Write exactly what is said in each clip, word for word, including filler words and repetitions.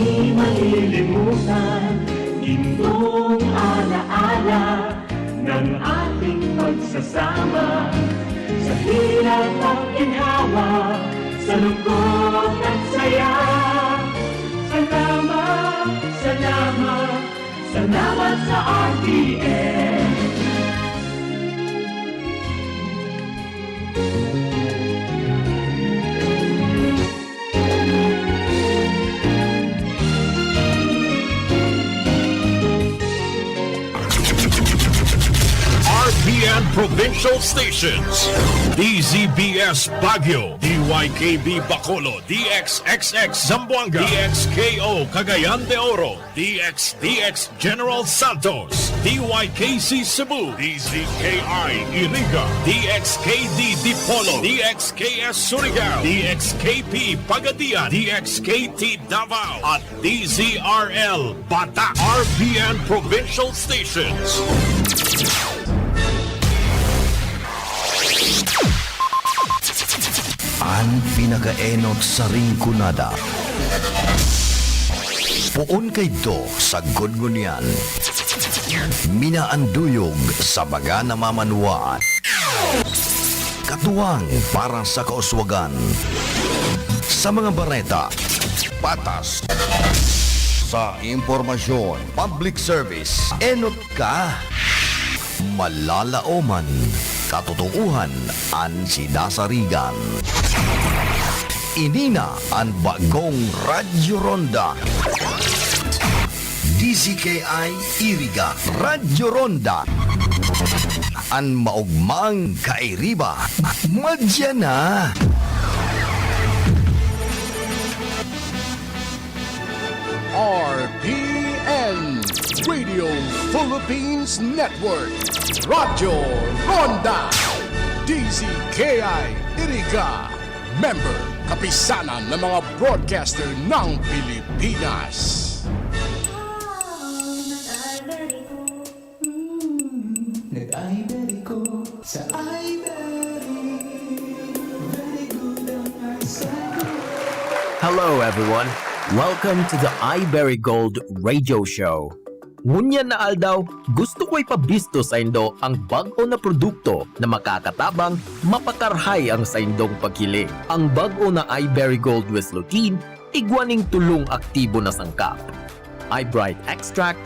Di malilimutan, gintong alaala ng ating pagsasama. Sa hirap at ginhawa, sa lungkot at saya. Salamat, salamat, salamat sa R T N. R P N Provincial Stations, D Z B S Baguio, D Y K B Bacolod, D X X X Zamboanga, D X K O Cagayan de Oro, D X D X General Santos, D Y K C Cebu, D Z K I Iriga, D X K D Dipolog, D X K S Surigao, D X K P Pagadian, D X K T Davao, at D Z R L Bata, R P N Provincial Stations. An pinakaenot sa Rinconada. Poon kaidto sagkod ngunyan. Minaanduyog sa baga na mamanwaan. Katuwang para sa kauswagan. Sa mga bareta, patas. Sa impormasyon, public service, enot ka. Malalaoman, katotoohan an sinasarigan. Ini na an bagong Radyo Ronda. D Z K I Iriga, Radyo Ronda. An maogmang kairiba, madya na. R P N, Radio Philippines Network, Radyo Ronda, D Z K I Iriga, member, Kapisanan ng mga Broadcaster ng Pilipinas. Nag-iBerry ko sa iBerry. Very good ang eyesight ko. Hello everyone! Welcome to the iBerry Gold Radio Show. Ngunyan na aldaw, gusto ko ipabisto saindo ang bag-o na produkto na makakatabang mapakarhay ang saindong paghiling. Ang bag-o na iBerry Gold with Lutein, igwa ning tolong aktibo na sangkap. iBright Extract,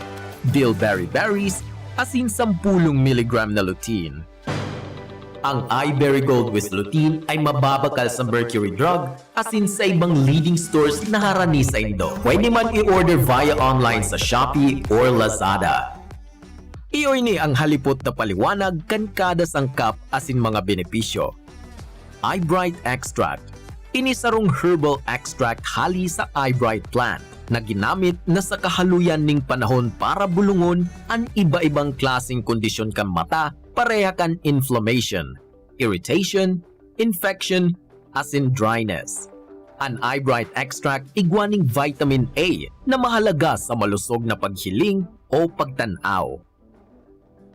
Bilberry Berries, asin sampulong miligram na lutein. Ang iBerry Gold with Lutein ay mababakal sa Mercury Drug asin sa ibang leading stores na harani saindo. Pwede man i-order via online sa Shopee or Lazada. Iyo ini ang halipot na paliwanag kan kada sangkap asin mga benepisyo. iBright Extract. Ini sarong herbal extract hali sa iBright plant na ginamit na sa kahaluyan ning panahon para bulongon an iba-ibang klaseng kondisyon kan mata, pareha kan inflammation, irritation, infection, asin dryness. An iBright Extract igwa ning vitamin A na mahalaga sa malusog na paghiling o pagtan-aw.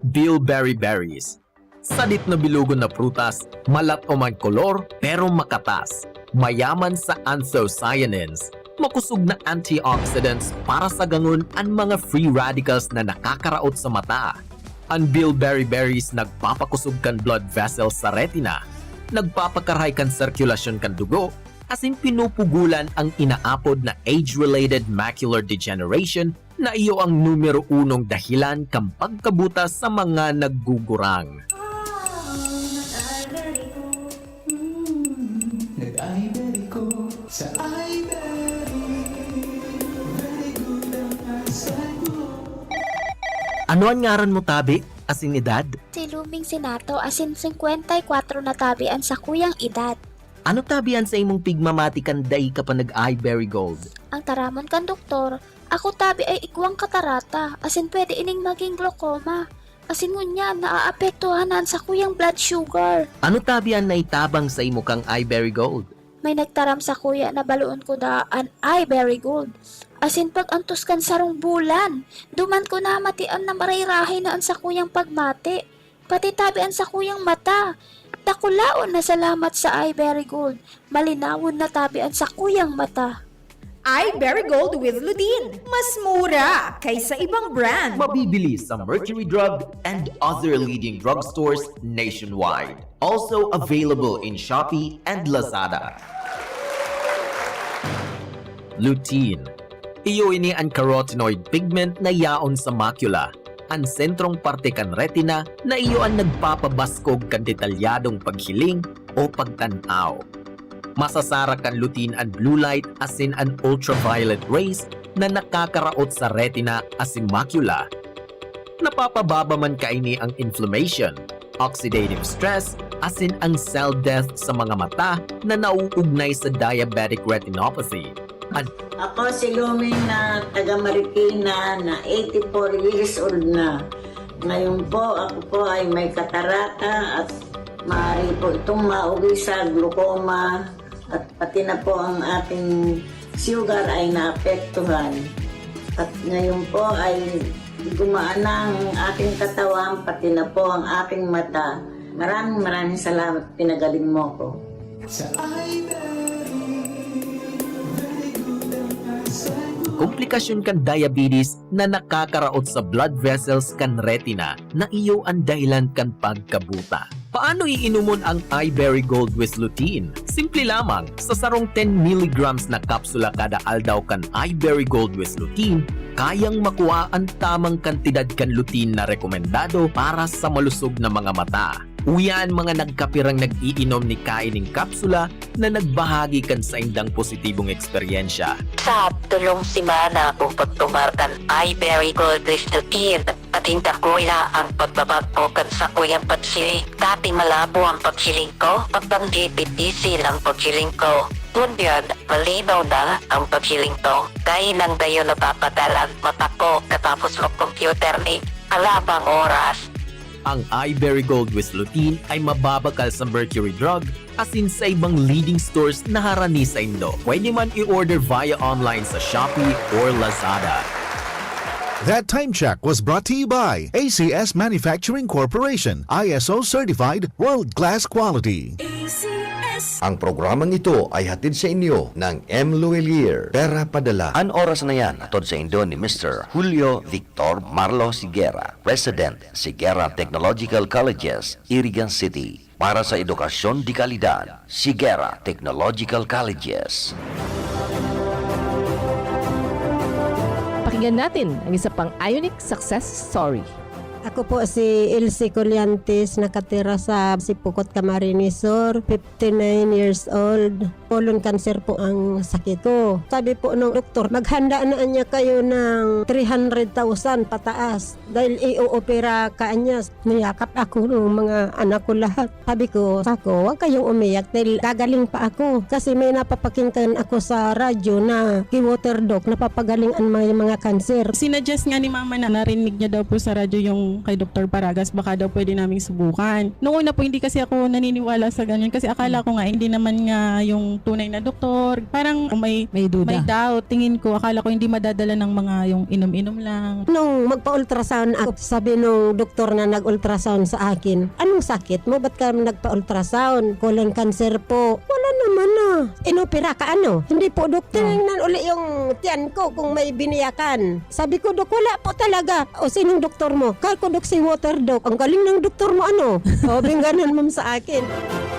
Bilberry berries. Sadit na bilugon na prutas, malat-om an kolor, pero makatas. Mayaman sa anthocyanins, makosog na antioxidants para sagangon an mga free radicals na nakakaraot sa mata. An bilberry berries nagpapakosog kan blood vessels sa retina, nagpapakarhay kan sirkulasyon kan dugo, asin pinupugulan ang inaapod na age-related macular degeneration na iyo ang numero unong dahilan kan pagkabuta sa mga naggugurang. Wow, nag-iBerry ko. Mm, nag-iBerry ko. Sa iBerry, very good ang eyesight ko. Ano an ngaran mo, tabi, asin edad? Si Luming Sinato, asin singkwenta y kwatro na tabi an sakuyang edad. Ano tabi an saimong pigmamati kan dai ka pa nag-iBerry Gold? Ang taramon kan doktor, ako tabi ay igwang katarata, asin pwede ining magin glaucoma. Asin ngunyan, naaapektuhan na an sakuyang blood sugar. Ano tabi an naitabang saimo kan iBerry Gold? May nagtaram sakuya na baloon ko daa an iBerry Gold. Asin pag-antos kan sarong bulan, duman ko namatian na marayrahay na an sakuyang pagmati. Pati tabi an sakuyang mata. Dakulaon na salamat sa iBerry Gold. Malinawon na tabi an sakuyang mata. Iberry Gold with Lutein. Mas mura kaysa ibang brand. Mabibili sa Mercury Drug and other leading drugstores nationwide. Also available in Shopee and Lazada. Lutein. Iyo ini an carotenoid pigment na yaon sa macula, an sentrong parte kan retina na iyo an nagpapabaskog kan detalyadong paghiling o pagtan-aw. Masasara kan lutein an blue light asin an ultraviolet rays na nakakaraot sa retina asin macula. Napapababa man kaini ang inflammation, oxidative stress, asin ang cell death sa mga mata na nauugnay sa diabetic retinopathy. An- Ako si Luming na taga Marikina na eighty-four years old na. Ngayon po, ako po ay may katarata at maaari po itong mauwi sa glaucoma at pati na po ang ating sugar ay naapektuhan. At ngayon po ay gumaan na ang aking katawan, pati na po ang aking mata. Maraming maraming salamat, pinagaling mo ko. Komplikasyon kan diabetes na nakakaraot sa blood vessels kan retina na iyo an dahilan kan pagkabuta. Paano iinomon ang Iberry Gold with Lutein? Simple lamang, sa sarong ten milligrams na kapsula kada aldaw kan Iberry Gold with Lutein, kayang makua an tamang kantidad kan lutein na rekomendado para sa malusog na mga mata. Uya an mga nagkapirang nag-iinom ni kaining kapsula na nagbahagi kan saindang positibong eksperyensya. Sa tulong semana ako pagtumar kan Iberry Gold with Lutein, ating dakula ang pagbabag ko kan sakuyang paghiling. Dati malabo ang paghiling ko, pagbanggit ipisil ang paghiling ko. Ngunyan, malinaw na ang paghiling ko. Dahil lang dayon napapadal ang mata ko katapos mag-computer ni alabang oras. Ang Iberry Gold with Lutein ay mababakal sa Mercury Drug asin sa ibang leading stores na harani saindo. Pwede man i-order via online sa Shopee or Lazada. That time check was brought to you by A C S Manufacturing Corporation, I S O certified, world-class quality. A C S. Ang programang ito ay hatid sa inyo ng M. Luelier, Pera Padala. An oras na yan, hatod sa indo ni Mister Julio Victor Marlo Sigera, President, Sigera Technological Colleges, Irigan City, para sa edukasyon de kalidad. Sigera Technological Colleges. Pakinggan natin ang isa pang Ionic success story. Ako po si Elsie Colliantes, nakatira sa Sipocot, Camarines Sur, fifty-nine years old. Colon cancer po ang sakit ko. Sabi po nung doktor, "Maghanda na niya kayo ng three hundred thousand pataas dahil i-oopera ka niya." Niyakap ako ng mga anak ko lahat. Sabi ko, "Sako, huwag kayong umiyak dahil gagaling pa ako." Kasi may napapakinggan ako sa radyo na ki-water doc, napapagaling ang may mga cancer. Sinuggest nga ni mama na narinig niya daw po sa radyo yung kay Doktor Paragas, baka daw pwede naming subukan. Noong una po, hindi kasi ako naniniwala sa ganyan kasi akala ko nga hindi naman nga yung tunay na doktor. Parang may, May duda. may doubt. Tingin ko, akala ko hindi madadala ng mga yung inom-inom lang. Nung magpa-ultrasound ako, sabi nung doktor na nag-ultrasound sa akin, "Anong sakit mo? Ba't ka nagpa-ultrasound?" "Colon cancer po." "Wala naman ah. Inopera ka ano?" "Hindi po, dok. Oh. Tinignan uli yung tiyan ko kung may biniyakan." Sabi ko, "Dok, wala po talaga." "O, sinong doktor mo?" "Kaya ko, dok, si water doc." "Ang galing ng doktor mo, ano?" O, bingganan mo sa akin.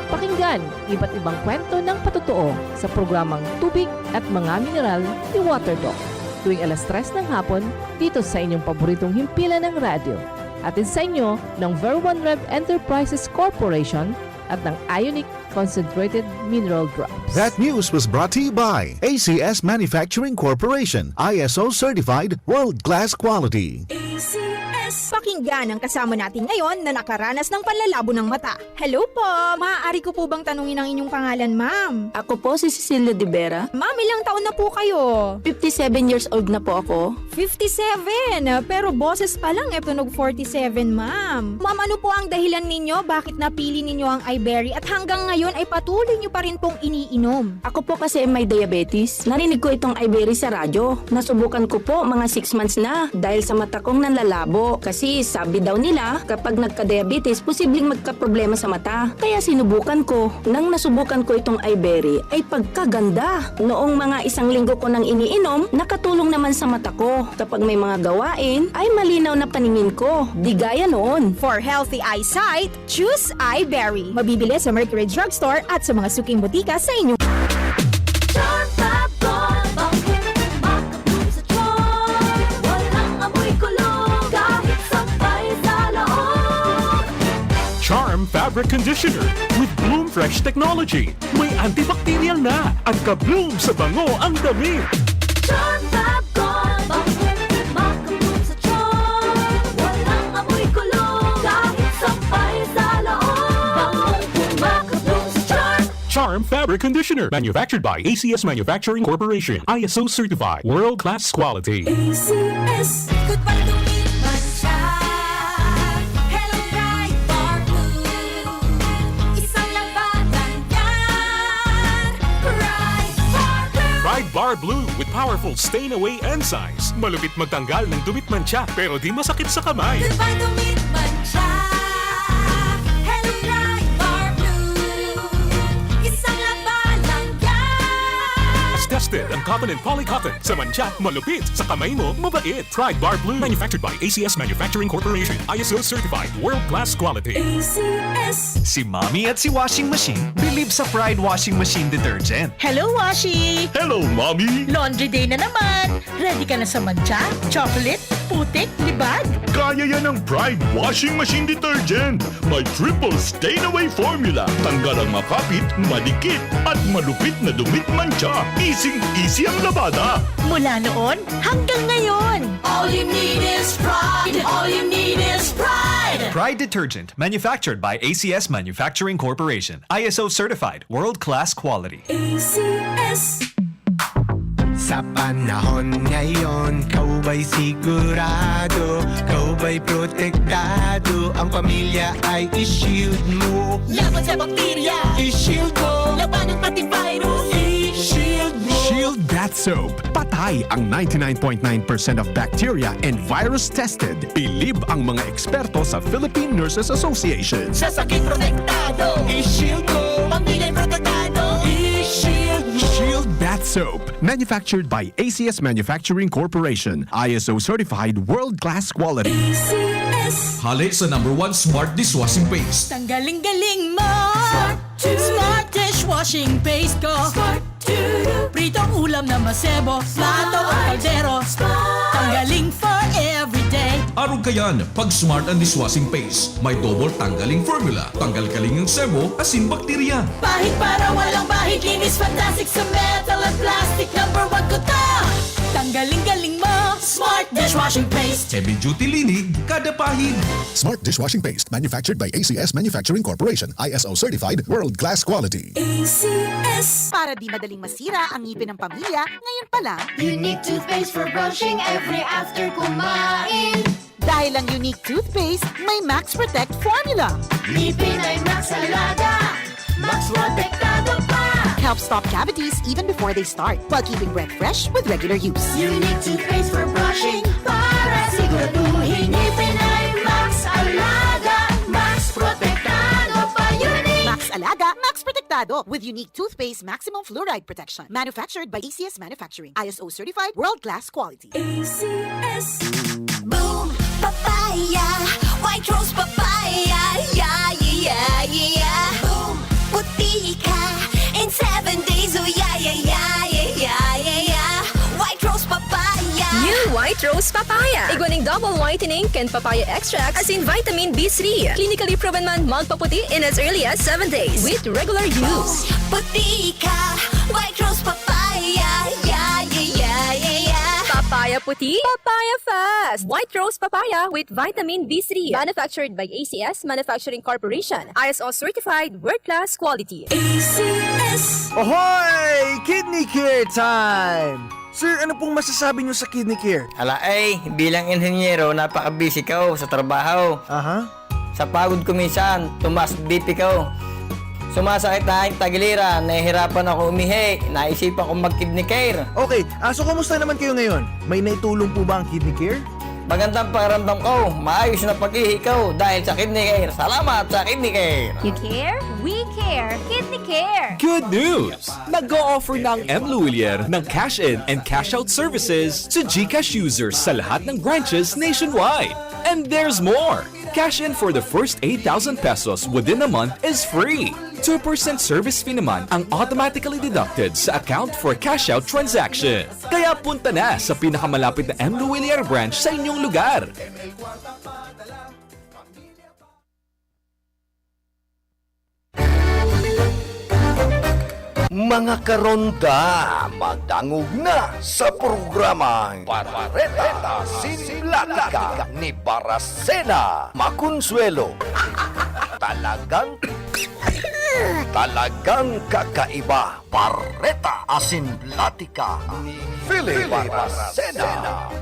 Pakinggan iba't ibang kwento ng patotoo sa programang Tubig at Mga Mineral ni Water Doc, tuwing alas tres ng hapon, dito sa inyong paboritong himpilan ng radyo. Hatid sa inyo ng Ver One Rev Enterprises Corporation at ng Ionic Concentrated Mineral Drops. That news was brought to you by A C S Manufacturing Corporation, I S O certified, world-class quality. A C S. Pakinggan ang kasama natin ngayon na nakaranas ng panlalabo ng mata. Hello po! Maaari ko po bang tanungin ang inyong pangalan, ma'am? Ako po si Cecilia de Vera. Ma'am, ilang taon na po kayo? Fifty-seven years old na po ako. Fifty-seven! Pero boses pa lang, eh, tunog forty-seven, ma'am. Ma'am, ano po ang dahilan ninyo? Bakit napili ninyo ang Iberry at hanggang ngayon ay patuloy nyo pa rin pong iniinom? Ako po kasi may diabetes. Narinig ko itong Iberry sa radyo. Nasubukan ko po mga six months na dahil sa mata kong nanlalabo. Kasi Eh, sabi daw nila, kapag nagka-diabetes, posibleng magkaproblema sa mata. Kaya sinubukan ko. Nang nasubukan ko itong Iberry, ay pagkaganda! Noong mga isang linggo ko nang iniinom, nakatulong naman sa mata ko. Kapag may mga gawain, ay malinaw na paningin ko. Di gaya noon. For healthy eyesight, choose Iberry. Mabibili sa Mercury Drugstore at sa mga suking botika sa inyo. Charm Fab Gold, bangkong makabloom sa charm. Walang amoy kulog, kahit sampay sa loob. Charm Fabric Conditioner with Bloom Fresh Technology. May antibacterial na at ka-bloom sa bango ang damit. Charm Fab Gold, bangkong makabloom sa charm. Walang amoy kulog, kahit sampay sa loob. Bangkong makabloom sa charm. Charm Fabric Conditioner, manufactured by A C S Manufacturing Corporation, I S O certified, world class quality. A C S. Goodbye, dumi, mancha. Hello, Pride Bar Blue. Isang labanan yan. Pride Bar Blue. Pride Bar Blue with powerful stain away enzymes. Malupit magtanggal ng dumi at mancha, pero di masakit sa kamay. Goodbye, dumi at mancha. Hello, Pride Bar Blue. Isang labanan yan. Mas tested ang cotton and poly cotton. Sa mancha, malupit. Sa kamay mo, mabait. Pride Bar Blue. Manufactured by A C S Manufacturing Corporation. I S O certified. World class quality. A C S. Si Mommy at si Washing Machine bilib sa Pride Washing Machine Detergent. Hello, Washi! Hello, Mommy! Laundry day na naman! Ready ka na sa mancha, chocolate, putik, libag? Kaya yan ng Pride Washing Machine Detergent! May triple stain away formula. Tanggal ang makapit, madikit, at malupit na dumi at mancha. Easy-easy ang labada. Mula noon hanggang ngayon. All you need is Pride. All you need is Pride. Pride Detergent, manufactured by A C S Manufacturing Corporation. I S O certified, world-class quality. A C S. Sa panahon ngayon, ikaw ba'y sigurado, ikaw ba'y protektado, ang pamilya ay i-shield mo. Laban sa bakterya, i-shield mo. Labanan pati virus, i-shield mo. Shield Bath Soap. Patay ang ninety-nine point nine percent of bacteria and virus tested. Bilib ang mga eksperto sa Philippine Nurses Association. Sa sakit protektado, i-shield mo. Pamilya protektado, i-shield mo. Shield Bath Soap. Manufactured by A C S Manufacturing Corporation. I S O certified world-class quality. A C S. Hale sa number one smart dishwashing paste. Tanggaling-galing mo! Smart to. Smart dishwashing paste ko. Smart to. Pritong ulam na masebo. Plato o kaldero. Smart. Tanggaling for everyday. Arog kayan, pag Smart ang dishwashing paste. May double tanggaling formula. Tanggal-galing ang sebo, asin bakterya. Pahid para walang bahid. Linis fantastic sa metal at plastic. Number one ko to. Tanggaling-galing mo. Smart dishwashing paste. Heavy duty linig, kada pahid. Smart dishwashing paste. Manufactured by A C S Manufacturing Corporation. I S O certified, world class quality. A C S. Para di madaling masira ang ngipin ng pamilya, ngayon pa lang. Unique toothpaste for brushing every after kumain. Dahil ang Unique toothpaste, may Max Protect formula. Ngipin ay Max Alaga. Max Protektado pa. Helps stop cavities even before they start, while keeping breath fresh with regular use. Unique toothpaste for brushing para siguraduhin ngipin ay Max Alaga, Max Protektado pa. Unique. Max Alaga, Max Protektado with Unique Toothpaste Maximum Fluoride Protection. Manufactured by A C S Manufacturing. I S O certified, world-class quality. A C S. Boom Papaya, White Rose Papaya, yeah, yeah, yeah, yeah. Boom, puti ka in seven days, oh yeah, yeah, yeah, yeah, yeah, yeah, yeah. White Rose Papaya. New White Rose Papaya. Igwa ning double whitening kan papaya extract asin vitamin B three. Clinically proven man magpaputi in as early as seven days with regular use. Puti ka, White Rose Papaya, yeah, yeah, yeah, yeah, yeah. Papaya puti, papaya fast. White Rose Papaya with vitamin B three. Manufactured by A C S Manufacturing Corporation. I S O certified, world class quality. A C S. Ohoy! Kidney Care time! Sir, ano pong masasabi niyo sa Kidney Care? Ala ay, bilang inhenyero, napaka-busy ko sa trabaho. Aha. Sa pagod ko minsan, tumaas B P ko. Sumasakit na ang tagiliran, nahihirapan ako umihi, naisipan kong mag-Kidney Care. Okay, ah, so kamusta naman kayo ngayon? May naitulong po ba ang Kidney Care? Magandang pakiramdam ko, maayos na pag-ihi ko dahil sa Kidney Care. Salamat sa Kidney Care! You care? We care! Kidney Care! Good news! Nag-o-offer na ang M Luwilier ng cash in and cash out services to GCash users sa lahat ng branches nationwide. And there's more! Cash in for the first eight thousand pesos within a month is free. Two percent service fee naman ang automatically deducted sa account for cash out transaction. Kaya punta na sa pinakamalapit na M Luwilier branch sa inyong lugar. Mga karonda, madangog na sa programang Bareta sin Platika ni Baracena Maconsuelo. Talagang, talagang kakaiba. Bareta asin Platika ni Philip Baracena.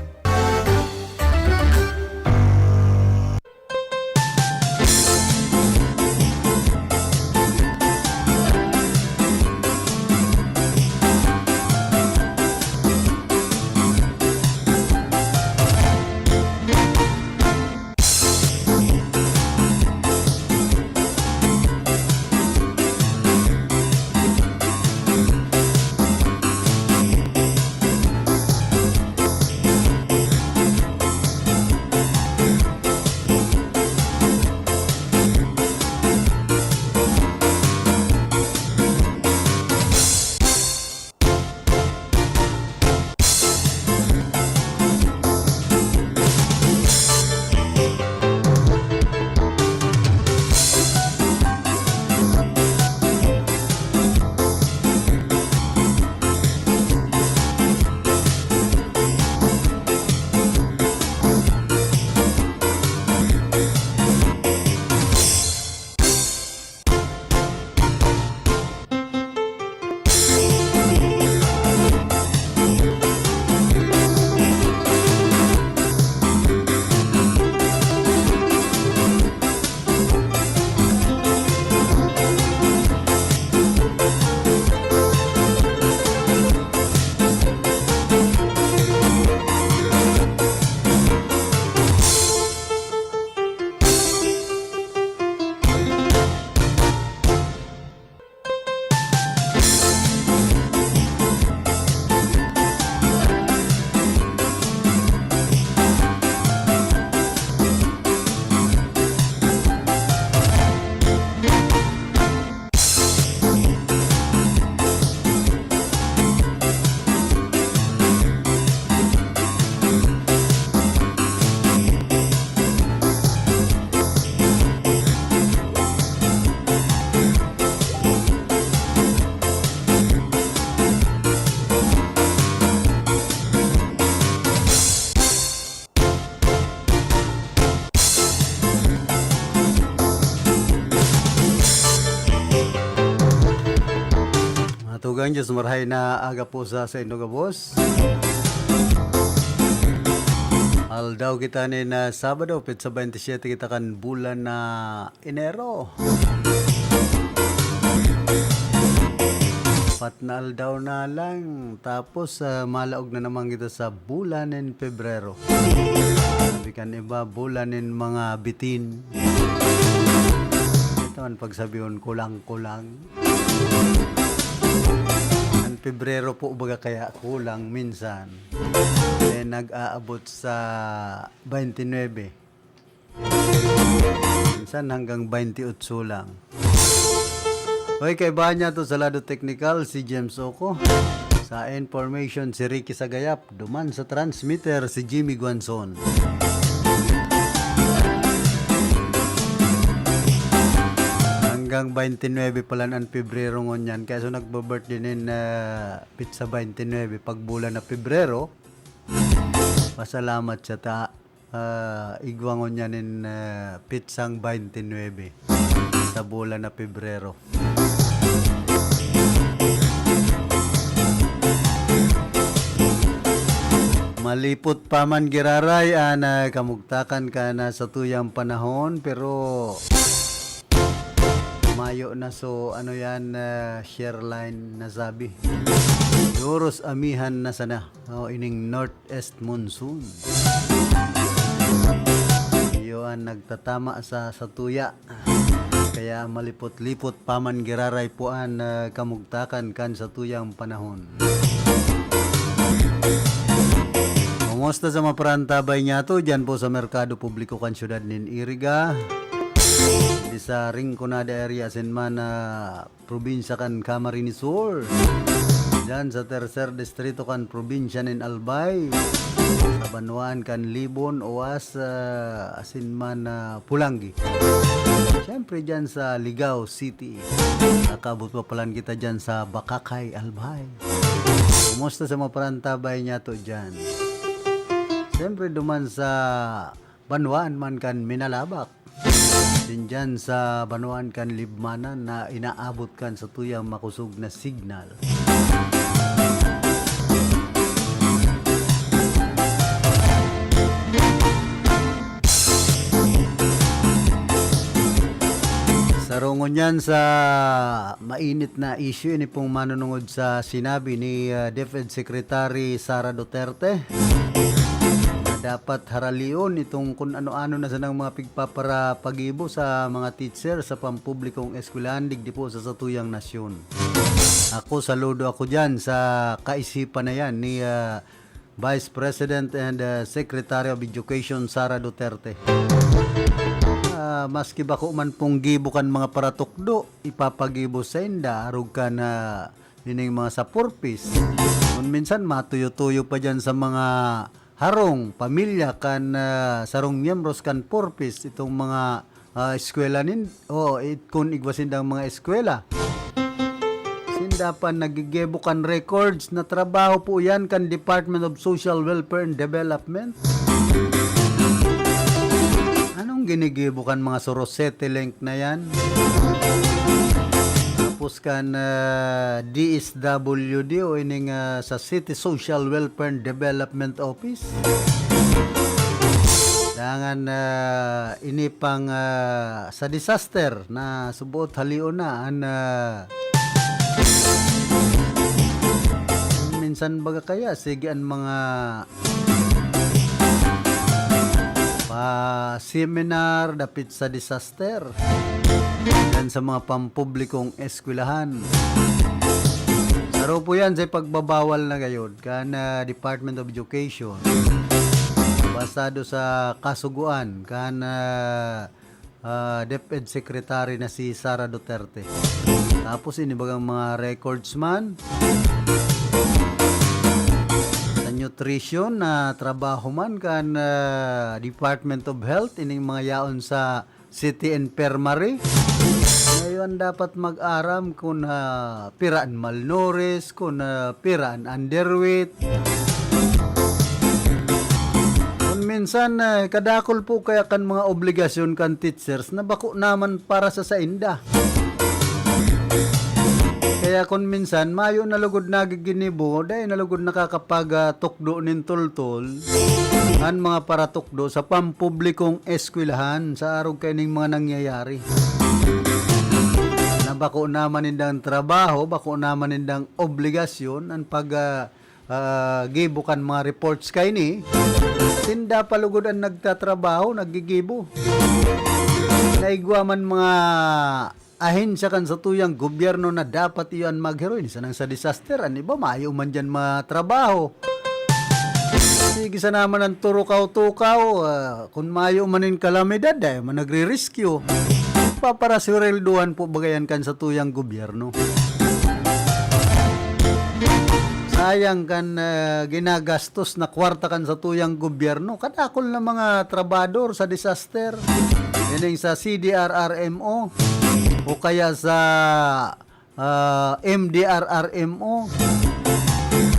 Mga tugang, Diyos marahay na aga po sa saindo gabos. Aldaw kita nin, ah, Sabado, petsa twenty-seven kita kan bulan na Enero. Apat na aldaw na lang, tapos, ah, malaog na naman kita sa bulan nin Pebrero. Sabi kan iba, bulan nin mga bitin. Ito man pagsabihon, kulang-kulang. Ang Pebrero po baga kaya kulang minsan. Eh, nag-aabot sa twenty-nine. Minsan hanggang twenty-eight lang. Hoy, kaibahan niya to sa lado teknikal, si James Oco. Sa information, si Ricky Sagayap. Duman sa transmitter, si Jimmy Guanzon. Hanggang twenty-nine pala an Pebrero ngunyan. Kaya so nagbe-birthday nin, ah, petsa twenty-nine, pag bulan na Pebrero. Pasalamat sa ta-, ah, igwa ngunyan nin, ah, petsang twenty-nine sa bulan na Pebrero. Malipot pa man giraray an, ah, kamugtakan kan satuyang panahon, pero mayo na. So, ano yan, ah, Sherline Nazabi? Duros amihan na sana. Oh, ining northeast monsoon. Iyo an nagtatama sa satuya. Kaya malipot-lipot pa man giraray po an, ah, kamugtakan kan satuyang panahon. Kumusta sa mga parantabay niyato diyan po sa Merkado Publiko kan siyudad nin Iriga? Di sa Rinconada area asin man, ah, probinsya kan Camarines Sur. Diyan sa tercer distrito kan probinsya nin Albay, sa banwaan kan Libon, Oas, ah, asin man, ah, Pulanggi. Siyempre, diyan sa Ligao City. Nakaabot pa palan kita diyan sa Bacacay, Albay. Kumusta sa mga parantabay niyato diyan? Siyempre, duman sa banwaan man kan Minalabac. Dindiyan sa banwaan kan Libmanan na inaabot kan satuyang makosog na signal. Saro ngunyan sa mainit na issue, ini pong manunungod sa sinabi ni, ah, DepEd Secretary Sara Duterte na dapat haralion itong kun ano-ano na sanang mga pigpaparapagibo sa mga teacher sa pampublikong eskwelahan digdi po sa satuyang nasyon. Ako, saludo ako diyan sa kaisipan na yan ni, ah, Vice President and, ah, Secretary of Education Sara Duterte. Ah, maski bako man pong gibo kan mga paratukdo, ipapagibo sainda, arog kan, ah, ining mga sa purpose. Kun minsan, matuyo-tuyo pa diyan sa mga harong, pamilya kan, ah, sarong miyembros kan purpose, itong mga, ah, eskwela nin-, o, it-, kun igwa sindang mga eskwela. Sinda pa nagigibo kan records na trabaho po yan kan Department of Social Welfare and Development. Anong ginigibo kan mga Surosete Link na yan? Tapos kan, ah, D S W D o ining, ah, sa City Social Welfare and Development Office. Dangan, ah, ini pang, ah, sa disaster na subuot halion na an, ah, minsan baga kaya, sige an mga pa-seminar dapit sa disaster diyan sa mga pampublikong eskwelahan. Saro po yan sa pagbabawal na gayod kan, ah, Department of Education. Basado sa kasugoan kan, ah, ah, DepEd Secretary na si Sara Duterte. Tapos, ini bagang mga records man sa nutrition na trabaho man kan, ah, Department of Health, ining mga yaon sa City Infirmary. Ngayon, dapat mag-aram kun, ah, pira an malnourished, kun, ah, pira an underweight. Kun minsan, ah, kadakul po kaya kan mga obligasyon kan teachers na bako naman para sa sainda. Kaya kun minsan, mayo na lugod nagiginibo, dai na lugod nakakapag, ah, tukdo nin tultol an mga paratukdo sa pampublikong eskwelahan sa arog kaining mga nangyayari. Na bako naman nindang trabaho, bako naman nindang obligasyon an pag, ah, ah, gibo kan mga reports kaini. Sinda pa lugod an nagtatrabaho, naggigibo. Naigwa man mga ahensya kan satuyang gobyerno na dapat iyo an magheroy. Ni sanang sa disaster, an iba mayo man diyan matrabaho. Sige sana man an turukaw-tukaw, ah, kun mayo man nin kalamidad, dai man nagre-rescue. Paparaswereldohan po bagayan kan satuyang gobyerno. Sayang kan, ah, ginagastos na kwarta kan satuyang gobyerno. Kadakul na mga trabahador sa disaster. Ining sa C D R R M O o kaya sa, ah, M D R R M O.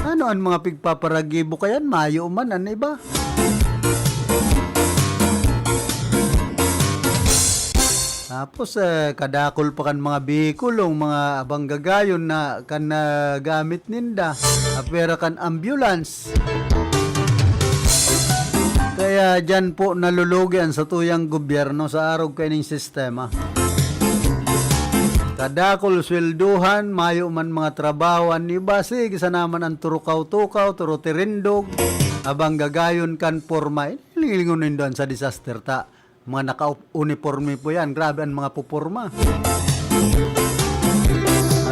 Ano an mga pigpaparagibo kayan? Mayo man an iba. Tapos, eh, kadakul pa kan mga behikulong, mga abanggagayon na kan, ah, gamit ninda. Apwera kan ambulance. Kaya diyan po nalulugi an satuyang gobyerno sa arog kaining sistema. Kadakul sweldohan, mayo man mga trabaho an iba, sige sana man an turukaw-tukaw, turutirindog, abanggagayon kan porma. Lingon nindo an sa disaster ta. Mga naka-uniporme po yan. Grabe ang mga puporma.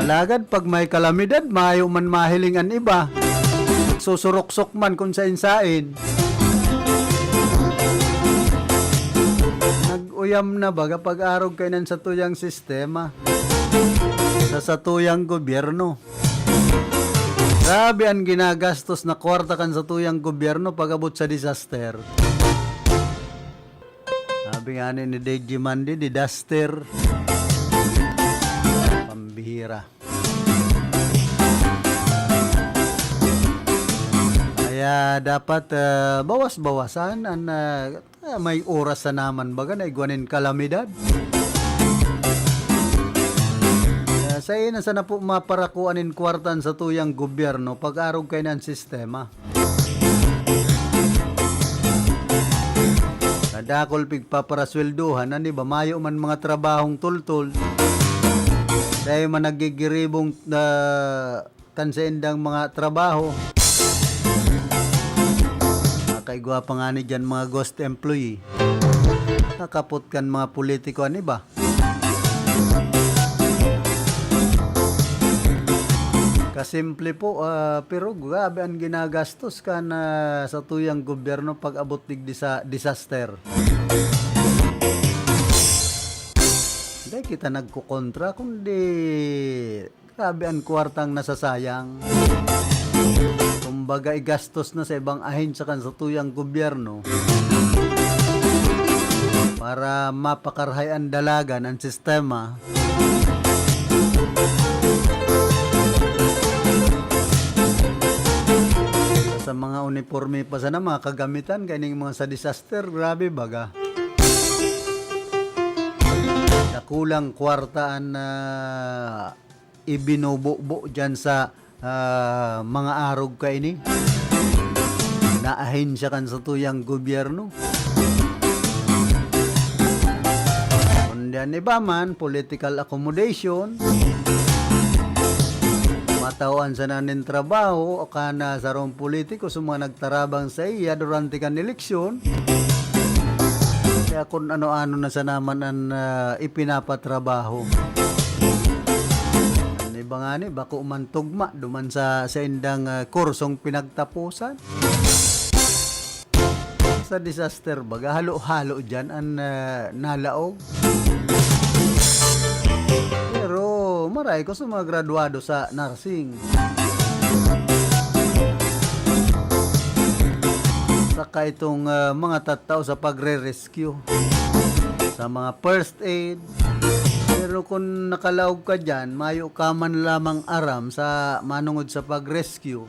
Alagad pag may kalamidad, mayo man mahiling an iba. Susuruksok man kung sain-sain. Nag-uyam na baga pag-arog kainan satuyang sistema. Sa satuyang gobyerno. Grabe an ginagastos na kwarta kan satuyang gobyerno pag-abot sa disaster. Sabi nga ni, ni D J Mandy, disaster. Pambihira. Kaya dapat, ah, bawas-bawasan an, ah, Ah, may oras sa naman baga na igwa nin kalamidad. Kaya sa ina sana po maparakuan nin kwartan sa tuyang gobyerno pag-arog kainan sistema. Kadakol pigpaparasweldohan, ano ba, mayo man mga trabahong tultol. Dahil man nagigiribong, ah, kan saindang mga trabaho. Nakaigwa pa nga ni dyan mga ghost employee. Nakapot kan mga politiko, ano ba? Kasimple po, ah, pero grabe ang ginagastos kan, ah, sa tuyang gobyerno pag abot dig disa-, disaster. Hindi kita nagkukontra, kundi grabe an kwartang nasasayang. Kumbaga, igastos na sa ibang ahensya kan satuyang gobyerno para mapakarahay an dalagan, an sistema. Sa mga uniporme pa sana, mga kagamitan, kaining mga sa disaster, grabe baga. Dakulang kwarta an, ah, ibinububo dyan sa, ah, mga arog kaini na ahensya kan satuyang gobyerno. Kundi an iba man, political accommodation, matawan sana nin trabaho, o kana sarong politiko sa mga nagtarabang saiya durante kan eleksyon, kaya kun ano-ano na sana man an, ah, ipinapatrabaho. An iba ngani, bako man tugma duman sa saindang, ah, kursong pinagtaposan. Sa disaster baga, halo-halo diyan an, ah, nalaog. Pero maray ko sa mga graduado sa nursing. Saka itong, ah, mga tattao sa pagre-rescue. Sa mga first aid. Pero kung nakalaog ka diyan, mayo ka man lamang aram sa manungod sa pag-rescue.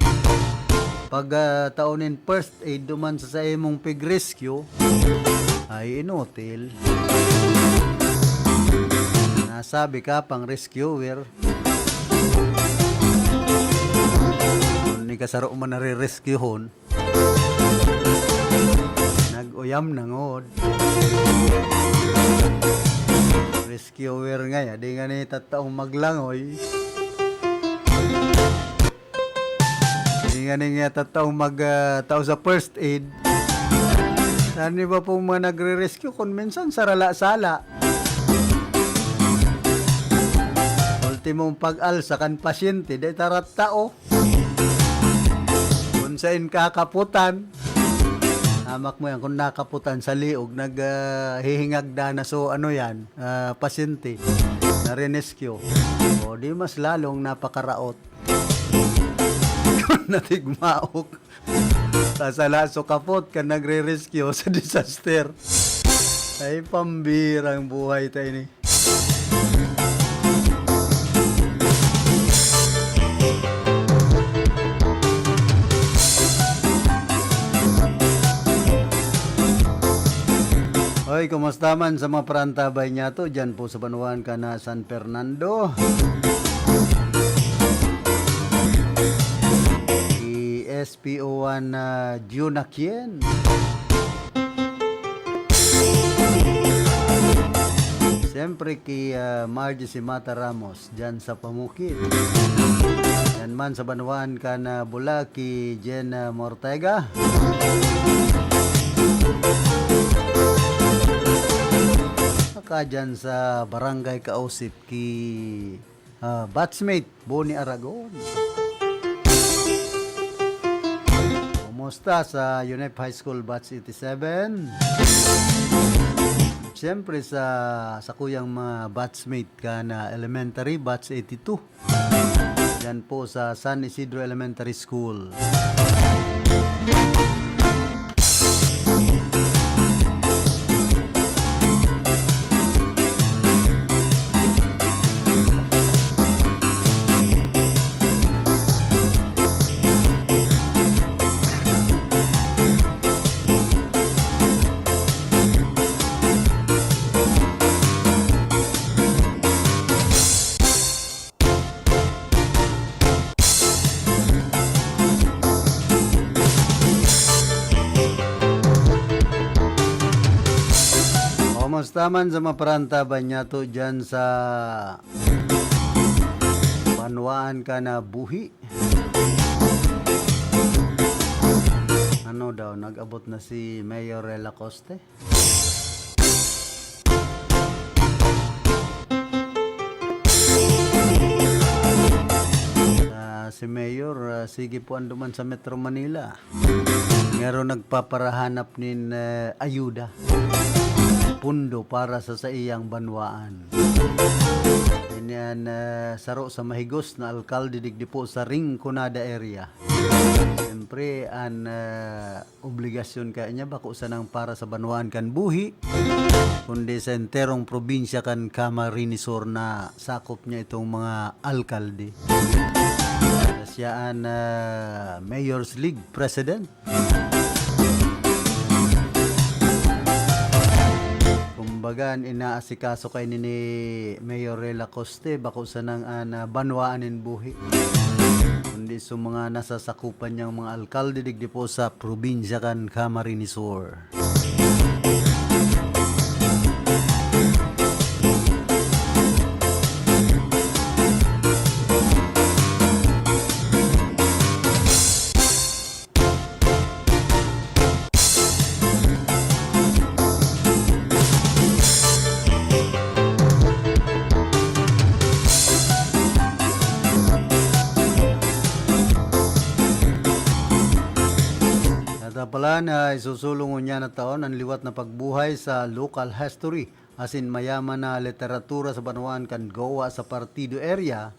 Pag, ah, tao nin first aid duman sa, sa imong pig-rescue, ay inutil. Nasabi ka pang rescuer. Kung ni kasaro man nare-rescuehon, nag-uyam na ngod. Rescuer nga ya, di nga ni tataong maglangoy. Di nga ni nga tataong mag, ah, tao sa first aid. Saan ba pong mga nagre-rescue? Kung minsan, sarala-sala. Ultimong pag-alsa kan pasyente, di tarat tao. Kung sain kakaputan, hamak mo yan, kung nakaputan sa liog, nag, ah, hihingagda na, so, ano yan, ah, pasyente, na-rescue. O, di mas lalong napakaraot. Kung natigmaok, sasala so kapot kan nagre-rescue sa disaster. Ay, pambirang buhay ta ini. Hoy, kumusta man sa mga parantabay niyato dyan po sa banwaan ka na San Fernando? I S P O one na Junakien. Siyempre, ki, ah, Margie Simata Ramos, dyan sa Pamukid. Yan man sa banwaan ka na Bula, ki Jen, ah, Mortega. Ka dyan sa Barangay Kausip ki, ah, batchmate Boni Aragon. Kumusta sa UNEP High School Batch eighty-seven? Siyempre sa, sa kuyang mga batchmate ka na elementary, Batch eighty-two. Yan po sa San Isidro Elementary School. Kumusta man sa mga parantaban niyato dyan sa banwaan ka na buhi? Ano daw, nag-abot na si Mayor Rela Coste? Ah, si Mayor, ah, sige po anduman sa Metro Manila. Ngero nagpaparahanap nin, eh, ayuda. Pundo para sa saiyang banwaan. Yan, eh, saro sa mahigos na alkalde digdi po sa Rinconada area. Siyempre, an, eh, obligasyon kaya niya bako sanang para sa banwaan kan buhi, kundi sa enterong probinsya kan Camarines Sur na sakop niya itong mga alkalde. Siya an, ah, Mayor's League President. Kumbaga, an inaasikaso kaini ni Mayor Rela Coste, bako sanang an, ah, banwaan nin buhi, kundi sa mga nasasakupan niyang mga alkalde digdi po sa probinsya kan Camarines Sur. Natapalan na isusulong ngunyan na taon an liwat na pagbuhay sa local history asin mayaman na literatura sa banwaan kan Goa sa Partido Area.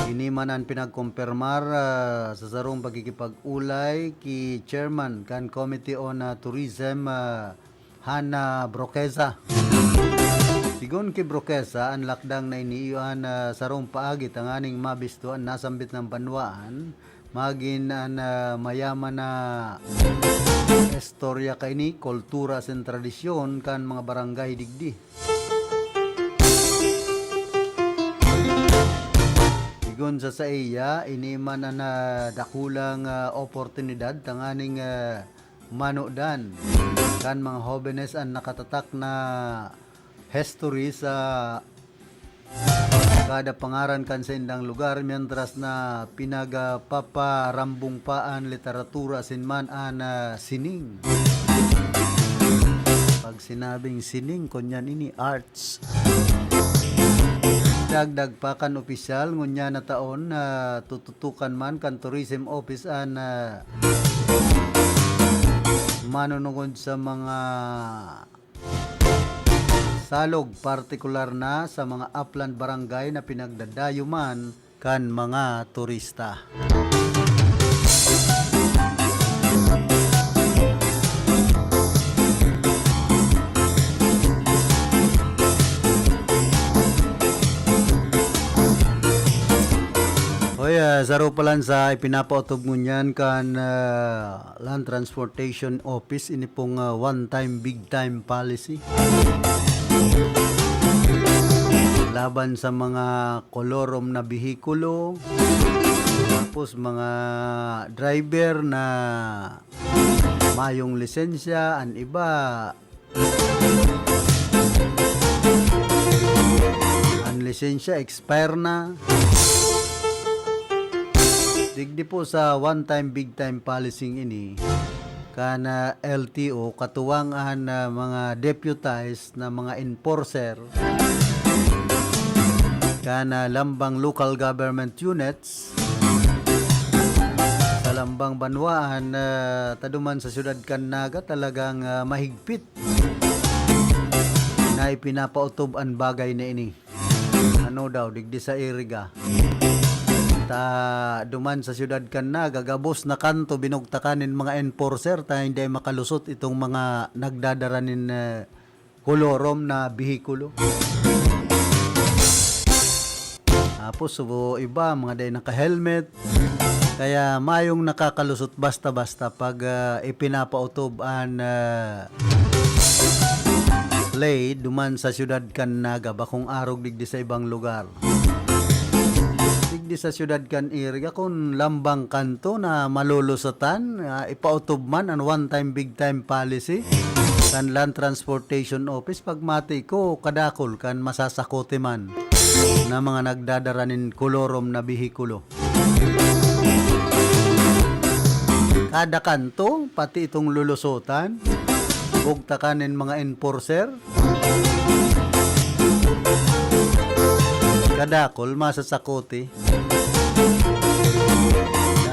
Ini man an pinagkumpirmar, ah, sa sarong pakikipag-olay ki Chairman kan Committee on, ah, Tourism, ah, Hana Broqueza. Sigon ki Broqueza, an lakdang na ini iyo an, ah, sarong paagi tanganing mabisto an nasambit na banwaan, magin an, ah, mayaman na istorya kaini, kultura asin tradisyon kan mga barangay digdi. Sigon sa saiya, ini man an, ah, dakulang, ah, oportunidad tanganing, ah, manodan kan mga hobenes an nakatatak na history sa kada pangaran kan saindang lugar, mientras na pinagapaparambong pa an literatura asin man an, ah, sining. Pag sinabing sining, kunyan ini arts. Dagdag pa kan opisyal, ngunyan na taon na tututukan man kan Tourism Office an, ah, manunungod sa mga salog, partikular na sa mga upland barangay na pinagdadayoman kan mga turista. Hoy, ah, saro pa lang sa ipinapaotob ngunyan kan, ah, Land Transportation Office, ini pong, ah, one time, big time policy. Laban sa mga kolorom na behikulo, tapos mga driver na mayong lisensya, an iba, an lisensya expire na. Digdi po sa one time, big time policy ini, kan, ah, L T O, katuwang an, ah, mga deputized na mga enforcer kan, ah, lambang local government units sa lambang banwaan, ah, ta duman sa siyudad kan Naga, talagang, ah, mahigpit na ipinapautob an bagay na ini. Ano daw, digdi sa Iriga. Ta duman sa siyudad kan Naga, gabos na kanto binugtakan nin mga enforcer ta hindi makalusot itong mga nagdadara nin, eh, kolorom na behikulo. Tapos, so, iba, mga dai naka-helmet. Kaya mayong nakakalusot basta-basta pag, ah, ipinapautob an, ah, lei duman sa siyudad kan Naga, bakong arog digdi sa ibang lugar. Digdi sa siyudad kan Iriga, kun lambang kanto na malulusotan, ah, ipautob man an one time, big time policy kan Land Transportation Office, pagmati ko, kadakol kan masasakote man na mga nagdadara nin kolorom na behikulo. Kada kanto, pati itong lulusotan, bugtakan nin mga enforcer. Kadakol, masasakote.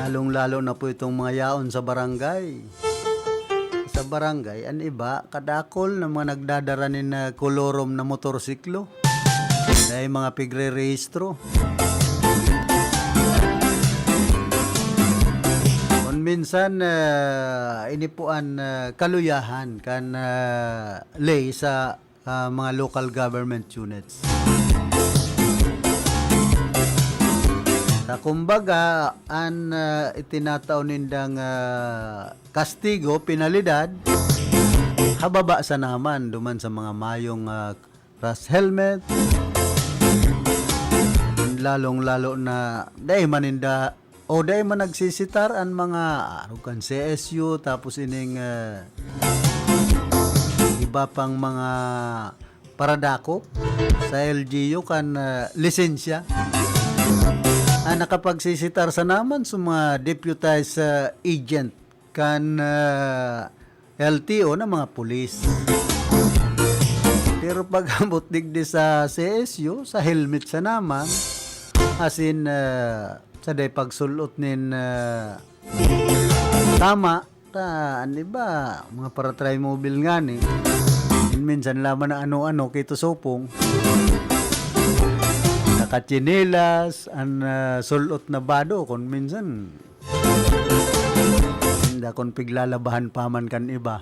Lalong-lalo na po itong mga yaon sa barangay. Sa barangay, an iba, kadakol na mga nagdadara nin, ah, kolorom na motorsiklo. Dai mga pigre-rehistro. Kun minsan, ah, ini po an, ah, kaluyahan kan, ah, lei sa, ah, mga local government units. Sa kumbaga, an, ah, itinatao nindang, ah, kastigo, penalidad, hababa sana man duman sa mga mayong, ah, crash helmet. Lalong-lalo na dai man ninda o dai man nagsisitar an mga arog kan C S U, tapos ining, ah, iba pang mga paradakop sa L G U kan, ah, lisensya. An nakapagsisitar sana man sa mga deputized, ah, agent kan, ah, L T O na mga pulis. Pero pag-abot digdi sa C S U, sa helmet sana man, asin, ah, sa dai pagsul-ot nin, ah, tama, ta, an iba, mga para-try mobile ngani. Minsan laman na ano-ano, kito supong. Nakatsinelas, an, ah, sul-ot na bado, kun minsan, dakon piglalabahan pa man kan iba.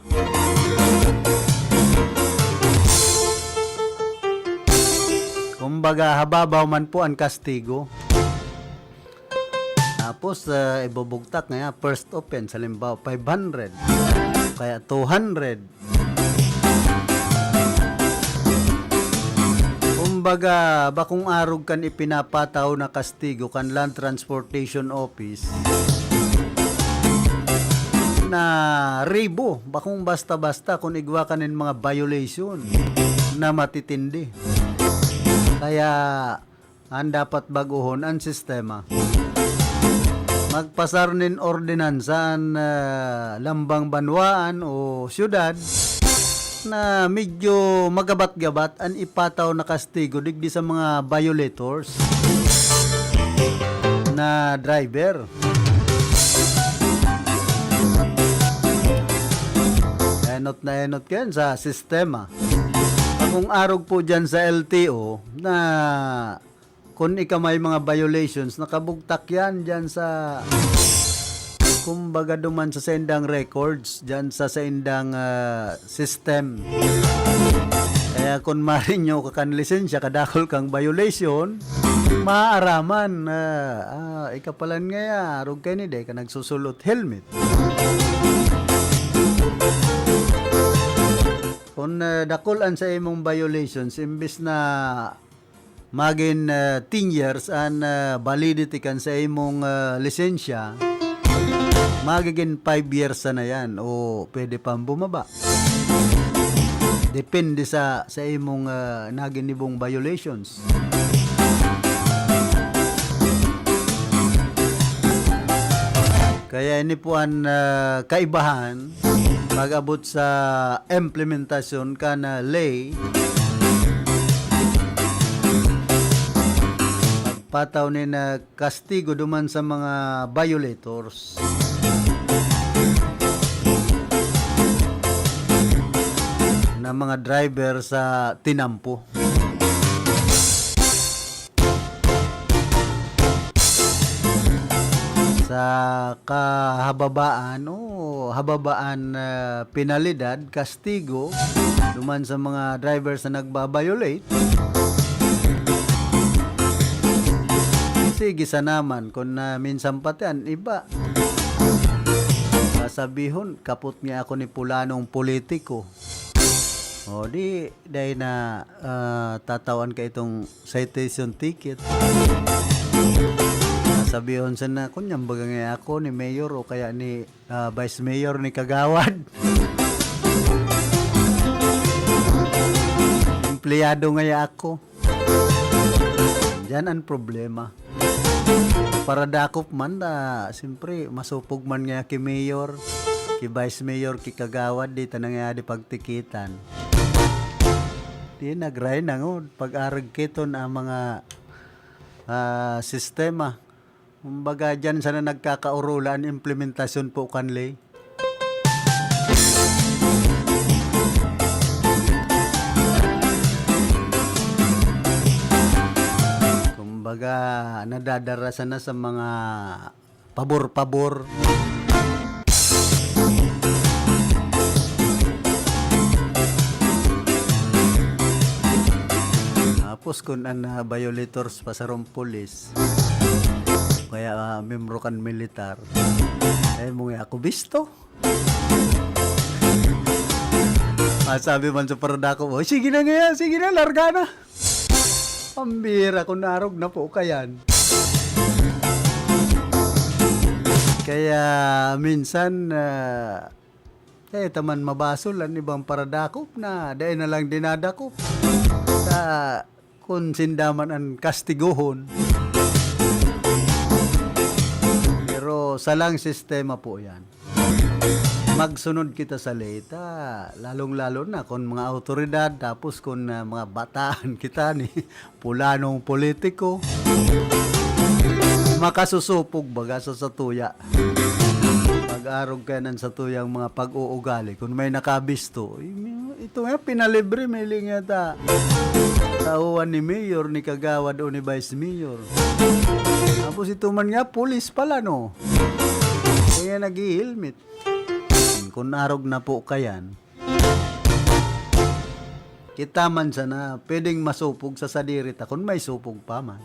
Kumbaga, hababaw man po an kastigo. Tapos, ah, ibubugtak niya, first offense, halimbawa, five hundred, kaya two hundred. Kumbaga, bakong arog kan ipinapataw na kastigo kan Land Transportation Office na ribo, bakong basta-basta kun igwa ka nin mga violation na matitindi. Kaya, an dapat baguhon an sistema. Magpasar nin ordinansa an, ah, lambang banwaan o siyudad na medyo magabat-gabat an ipataw na kastigo digdi sa mga violators na driver. Enot na enot kayan sa sistema. Kung arog po dyan sa L T O na kun ika may mga violations, nakabugtak yan dyan sa, kumbaga, duman sa saindang records, dyan sa saindang, ah, system. Kaya kun marinyo ka kan lisensya, kadakol kang violation, maaaraman na, ah, ika palan ngaya, arog kaini, dai ka nagsusulot helmet. Kun, ah, dakol an sa imong violations, imbis na magin, ah, ten years an, ah, validity kan sa imong, ah, lisensya, magigin five years sana yan o pwede pang bumaba. Depende sa, sa imong, ah, naginibong violations. Kaya ini po an, ah, kaibahan pag-abot sa implementasyon kan, ah, ley. Pagpataw nin, ah, kastigo duman sa mga violators na mga driver sa tinampo. Sa kahababaan o hababaan na penalidad, kastigo, duman sa mga drivers na nagba-violate, sige sana man, kun, ah, minsan pati an iba, sasabihon, "Kapot nga ako ni pulanong politiko." O di, dai na, ah, tatawan ka itong citation ticket. Sasabihon sana, "Kunyan baga nga ako ni mayor o kaya ni, ah, vice mayor ni kagawad." Empleyado ngaya ako. Diyan ang problema. Paradakop man ta, siyempre, masupog man nga ki mayor, ki vice mayor, ki kagawad, di ta na nga di pagtikitan. Di nagray na ngod, pag-arag kiton ang mga, ah, sistema. Kumbaga, diyan sana nagkakaurula an implementasyon po kan ley. Kumbaga, nadadara sana sa mga pabor-pabor. Tapos kun an, ah, violators pa sarong pulis, kaya, ah, membro kan militar, ay mo nga ako bisto. Ah, sabi man sa paradakop, "Oy, sige na nga, sige na, larga na." Pambira, kun arog na po kayan. Kaya minsan, ah, eh, taman mabasol an ibang paradakop na dai na lang dinadakop. Sa kun sinda man an kastigohon. Pero sa lang sistema po yan. Magsunod kita sa ley ta, lalong-lalo na kun mga awtoridad, tapos kun, ah, mga bataan kita ni pulanong politiko, makasusupog baga sa satuya. Pag-arog kaya nan satuyang mga pag-uugali, kun may nakabisto, "Ito nga, pinalibre, may linga ta. Tauhan ni mayor, ni kagawad o ni vice mayor." Tapos ito man nga, pulis pala, no? Kaya nag-i-helmet. Kun arog na po kayan, kita man sana pwedeng masupog sa sadiri ta, kun may supog pa man.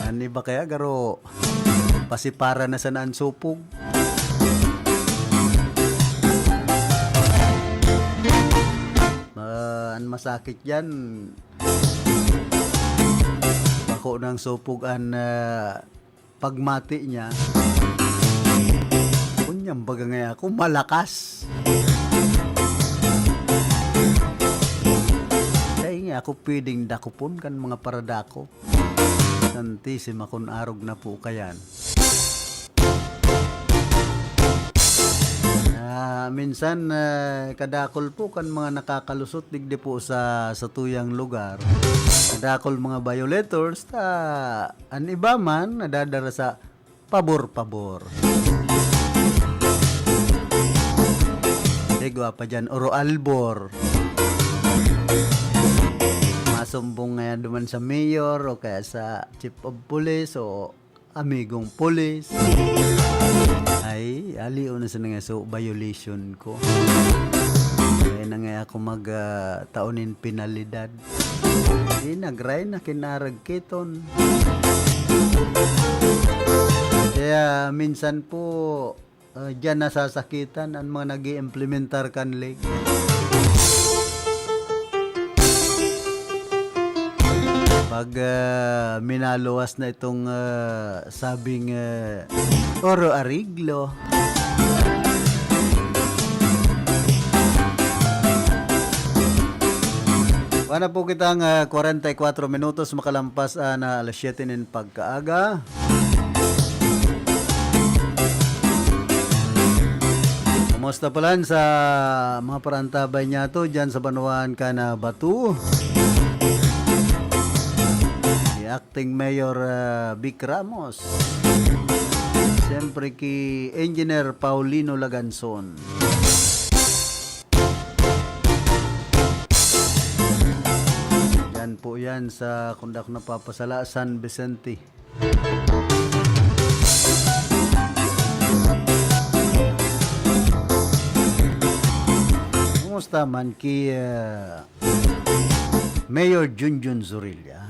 An iba kaya garo, pasipara na sana an supog. Ah, an masakit diyan, bako nang supog an, ah, pagmati niya. Kunyan baga nga ako, malakas. Dai nga ako pwedeng dakopon kan mga paradakop. Santisima kun arog na po kayan. Ah, minsan, ah, kadakol po kan mga nakakalusot digdi po sa, sa tuyang lugar. Kadakol mga violators, ta, an iba man nadadara sa pabor-pabor. Igwa pa diyan, Oro Albor. Masumbong nga duman sa mayor o kaya sa chief of police o amigong pulis. Ay, aliw na sa nga so violation ko. Kaya na nga ako mag, ah, taon nin penalidad. Di nagray na kinarag kiton. Kaya minsan po, ah, diyan nasasakitan ang mga nag-iimplementar kan ley. Pag, ah, minaluwas na itong, ah, sabing, ah, oro ariglo. Wala po kitang, ah, kwarenta y kwatro minutos makalampas, ah, na alas siyete nin pagkaaga. Kumusta palan sa mga parantabay niyato dyan sa banwaan kan Batu? Si Acting Mayor, ah, Vic Ramos. Siyempre ki Engineer Paulino Laganzon. Yan po yan sa, kung di ako napapasala, San Vicente. Kumusta man ki, ah, Mayor Junjun Zorilla?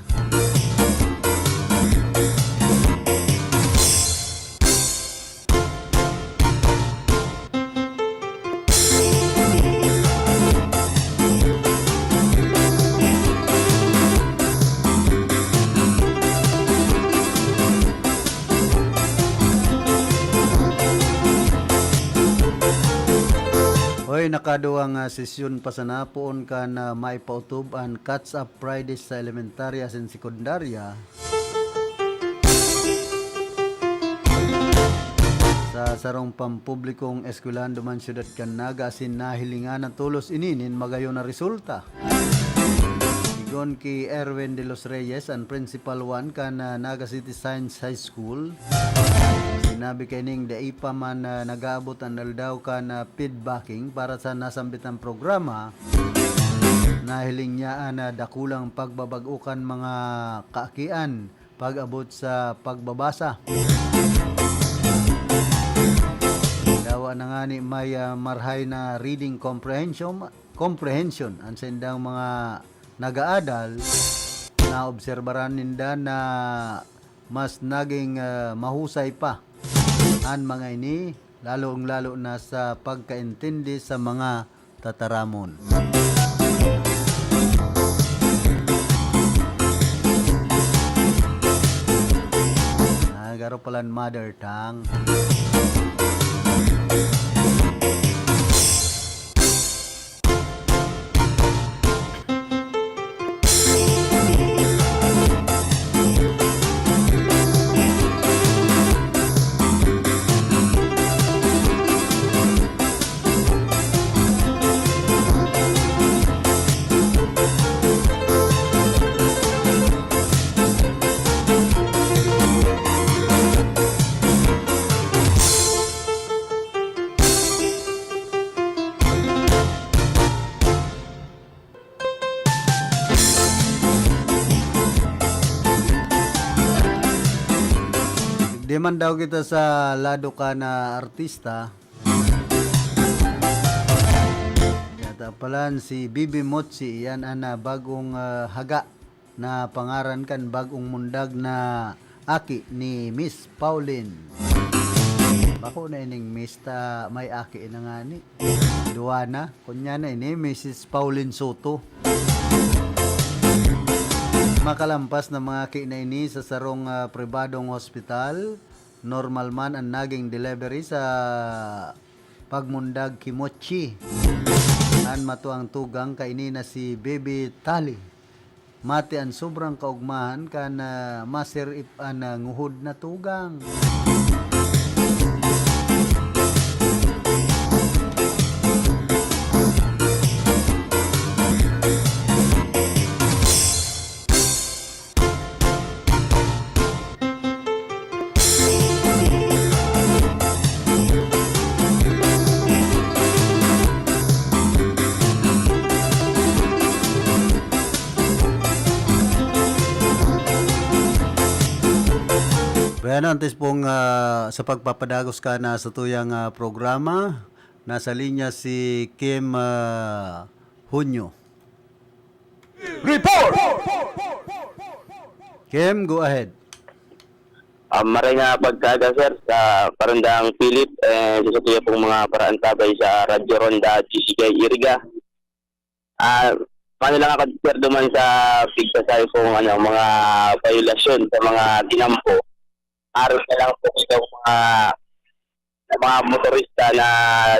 Hoy, nakaduwang, ah, sesyon pa sana poon kan, ah, maipautob an Catch Up Friday sa elementarya asin sekundarya. Sa sarong pampublikong eskwelahan duman siyudad kan Naga asin nahilingan na tolos ini nin magayon na resulta. Sigon ki Erwin de los Reyes, an Principal one kan, ah, Naga City Science High School, sinabi kaining dai pa man, ah, nag-aabot an aldaw kan, ah, feedbacking para sa nasambitang programa. Nahiling niya an, ah, dakulang pagbabag-o kan mga kaakian pag-abot sa pagbabasa. Dawa na ngani may, ah, marhay na reading comprehension, comprehension an saindang mga nag-aadal, naobserbaran ninda na mas naging, ah, mahusay pa an mga ini, lalong-lalo na sa pagkaintindi sa mga tataramon. Ah, garo palan mother tongue. Di man daw kita sa lado kan artista. Yata palan si Bibi Motsi, yan an, ah, bagong, ah, haga na pangaran kan bagong mundag na aki ni Miss Pauline. Bako na ining Miss ta may aki na ngani. Duwa na. Kunya na ini, Missus Pauline Soto. Makalampas na mga aki na ini sa sarong, ah, pribadong hospital. Normal man an naging delivery sa pagmundag ki Mochi. An matuang tugang kaini na si Baby Tali. Mati an sobrang kaugmahan kan, ah, masirip an, ah, nguhod na tugang. Bueno, antes pong, ah, sa pagpapadagos ka na sa tuyang, ah, programa, nasa linya si Kim, ah, Hunyo. Report! Kim, go ahead. Ah, maray na pagkaaga, sir, sa Parandang Philip, eh, sa satuya pong mga paraantabay sa Radyo Ronda, G C K Iriga. Ah, paano lang ako, sir, duman sa pigsasabi pong, ano, mga violasyon sa mga tinampo. Aram na lang po itong mga, mga motorista na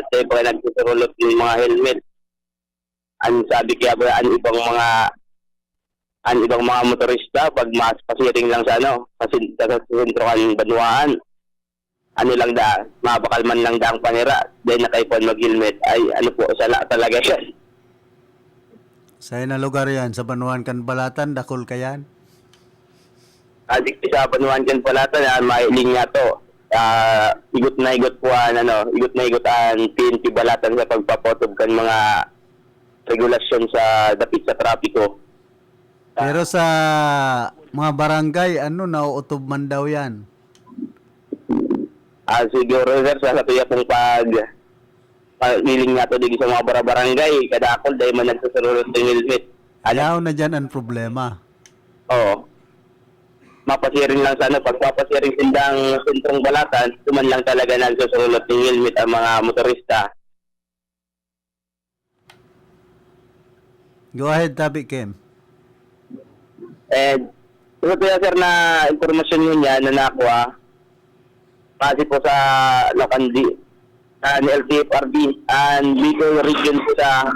sa iba nagsusurulot ng mga helmet. Ang sabi kaya ba, ang ibang mga, ang ibang mga motorista, pag mas pasiring lang sa ano, kasi sa, sa sentro kan banwaan, ano lang da, mabakal man lang da ang panira, dahil nakaipon mag-helmet, ay ano po, sala talaga yan. Sa na lugar yan, sa Banwaan kan Balatan, dakul kayan? Adik sa Banwaan kan Balatan, ah, mailing nga to. Ah, igot na igot po an, ano, igot na igot an P N P Balatan sa pagpapotob kan mga regulasyon sa dapit sa trapiko. Pero sa mga barangay, ano, nauutob man daw yan? Ah, siguro, sir, sa satuya pong pag, pag-iling nga to, digdi sa mga bara-, barangay, kadakol, dahil man nagsusurulot ng helmet. Ano? Ayaw na dyan ang problema. Oo. Mapasiring lang sa ano, pagpapasiring sindang sentrong Balatan, duman lang talaga nagsusurulot ng helmet ang mga motorista. Go ahead, Tabi Kim. Eh, ito po yan, sir, na impormasyon mo niya na nakuha. Kasi po sa, ano, kandi, sa L T F R B, ang Bicol region po sa,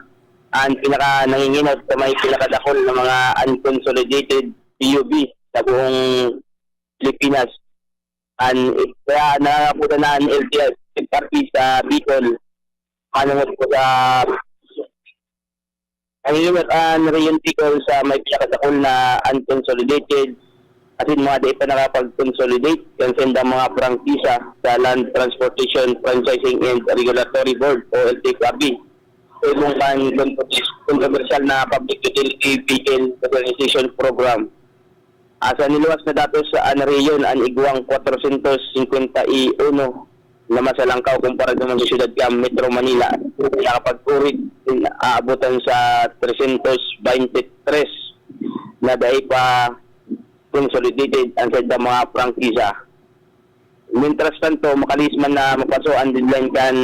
ang pinaka nanginginot sa may pinakadakol na mga unconsolidated P U B sa buong Pilipinas. An, kaya nangangaputan na ang L T F R B sa Bicol. Manunod po sa nanginginot ang Region Bicol sa may pinakadakul na unconsolidated, asin mga dai pa nakapag-consolidate kan saindang mga prangkisa sa Land Transportation Franchising and Regulatory Board o L T F R B, subong kan kontrobersyal na Public Utility Vehicle Modernization Program. Ah, sa niluwas na datos, sa an rehiyon, an igwang kwatrosyentos singkwenta y uno na mas halangkaw kumpara sa mga syudad kan Metro Manila, nakapag-urig, aabotan sa tresyentos baynte tres na dai pa consolidated an saindang mga prangkisa. Mientras tanto, makalihis man na mapaso an deadline kan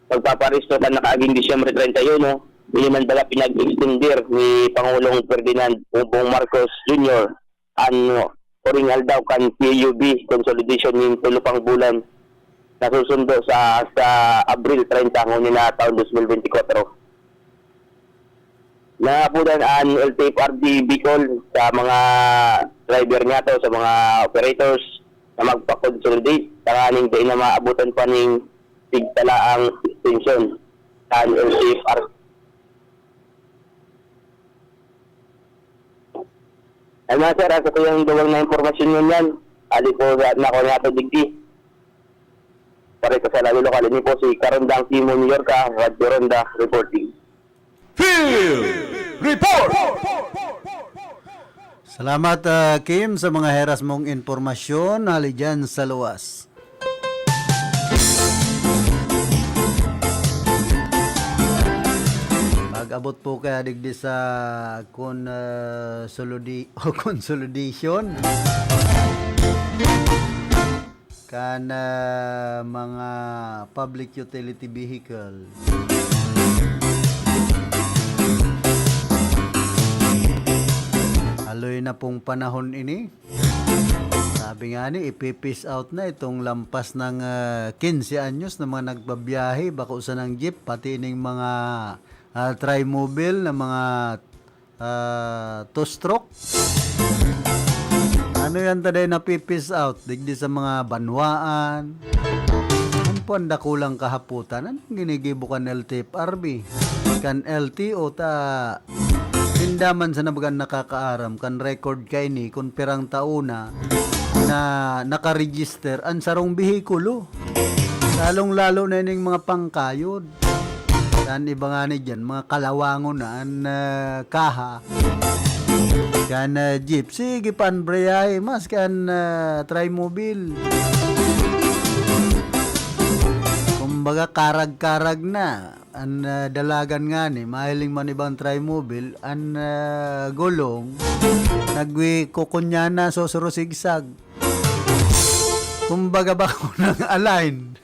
pagpaparesto kan nakaaging Disyembre treinta y uno, ini man baga pinag-extender ni Pangulong Ferdinand Bongbong Marcos Junior an huring aldaw kan P U B consolidation nin tulo pang bulan na susundo sa, sa Abril treinta ngunyan na taon dos mil bente kwatro. Naabutan an L T F R B Bicol sa mga driver niyato, sa mga operators na magpa-consolidate tanganing dai na maabutan pa ning tigtalaang extension kan L T F R. Ano, sir, ang satuyang dugang na impormasyon ngunyan, ali po sa, na ako niyato digdi. Para sa Salalo Lokal, ini po si Karondang Simon Yorka, Radyo Ronda, reporting. Field Report! Salamat, ah, Kim, sa mga heras mong impormasyon hali dyan sa luwas. Pag-abot po kaya digdi sa kon-, ah, soludi-, o consolidation kan, ah, mga public utility vehicle. Haloy na pong panahon ini. Sabi nga ni, ipi-phase out na itong lampas ng, ah, quince anyos na mga nagbabiyahe, bako sanang jeep, pati ining mga, ah, trimobile na mga, ah, two-stroke. Ano yan taday napi-phase out? Digdi sa mga banwaan. Ano po ang dakulang kahaputan? Anong ginigibo kan L T F R B? Kan L T O ta, sinda man sana baga an nakakaaram kan record kaini kun pirang taon na, na nakaregister an sarong behikulo. Lalong-lalo na ining mga pangkayod. Kan iba ngani diyan, mga kalawangon na an, ah, kaha. Kan, ah, jeep, sige pa an breyahe, maski an, ah, trimobile. Kumbaga, karag-karag na. An, ah, dalagan ngani, mahiling man ibang trimobile, an, ah, gulong, nagwi-, kukunya na, susurusigsag. Kumbaga, bako nang align.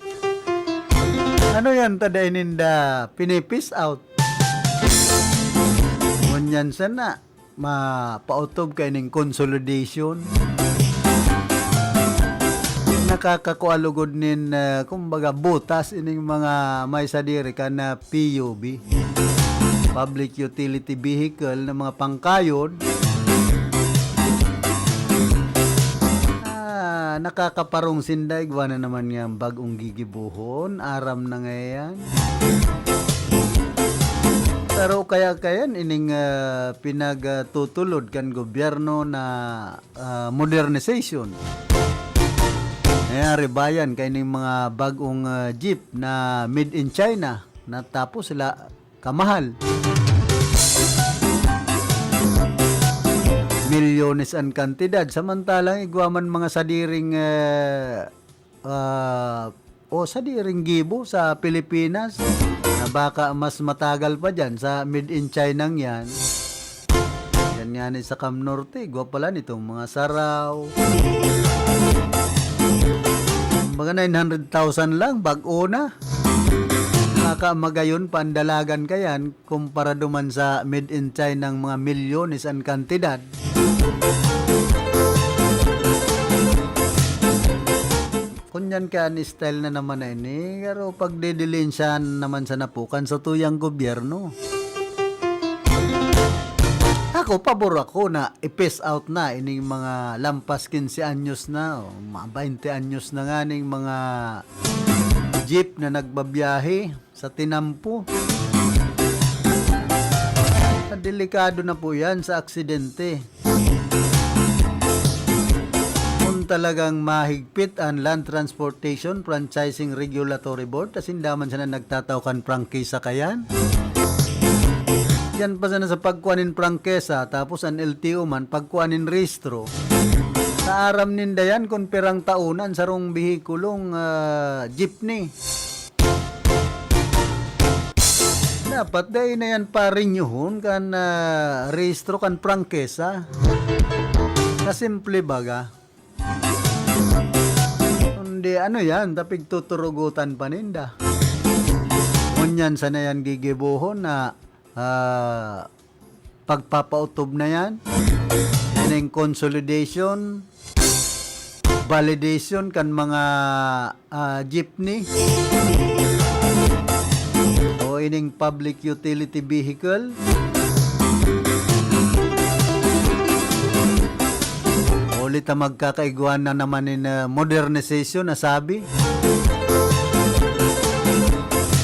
Ano yan, taday ninda pini-phase out? Ngunyan sana, mapaotob kaining consolidation. Nakakakua lugod nin, ah, kumbaga, butas ining mga may sadiri kan, ah, P U B, public utility vehicle, na mga pangkayod. Ah, Nakakaparong sinda, igwa na naman nga bag-ong gigibohon, aram na ngayan. Pero kaya, kaya ining, ah, pinagtutulod kan gobyerno na, ah, modernization. Ayan, ribayan kaining mga bag-ong, ah, jeep na made in China, na tapos sila kamahal. Milyones an kantidad. Samantalang igwa man mga sadiring, eh, ah, o sadiring gibo sa Pilipinas na baka mas matagal pa dyan sa made in China yan. Yan nga ni sa Cam Norte, igwa pala nitong mga saraw. Mga nine hundred thousand lang, bag-o na. Baka magayon pa ang dalagan kayan kumpara duman sa made in China ng mga milyones ang kantidad. Kunyan ka an style na naman na ini, pero pagdidilinsyahan naman sa napukan sa tuyang gobyerno. Ako, pabor ako na i-phase out na ining mga lampas quince anyos na, o mga twenty anyos na nga ning mga jeep na nagbabiyahe sa tinampo. Delikado na po yan sa aksidente. Kung talagang mahigpit ang Land Transportation Franchising Regulatory Board, asin daman sana nagtatao kan prangkisa kayan. Yan pa sana sa pagkuha nin prangkesa, tapos ang L T O man, pagkuha nin rehistro. Sa aram ninda yan kung pirang taon na ang sarong behikulong, ah, jeepney. Dapat dai na yan parenyuhon kan, ah, rehistro kan prangkesa. Kasimple baga. Kundi ano yan, tapig tuturugutan pa ninda. Ngunyan sana yan gigibohon na, ah, pagpapautob na yan. Yan ang consolidation, validation kan mga, ah, jeepney. O ining public utility vehicle. Huli ta magkakaigwa na naman in, ah, modernization na sabi.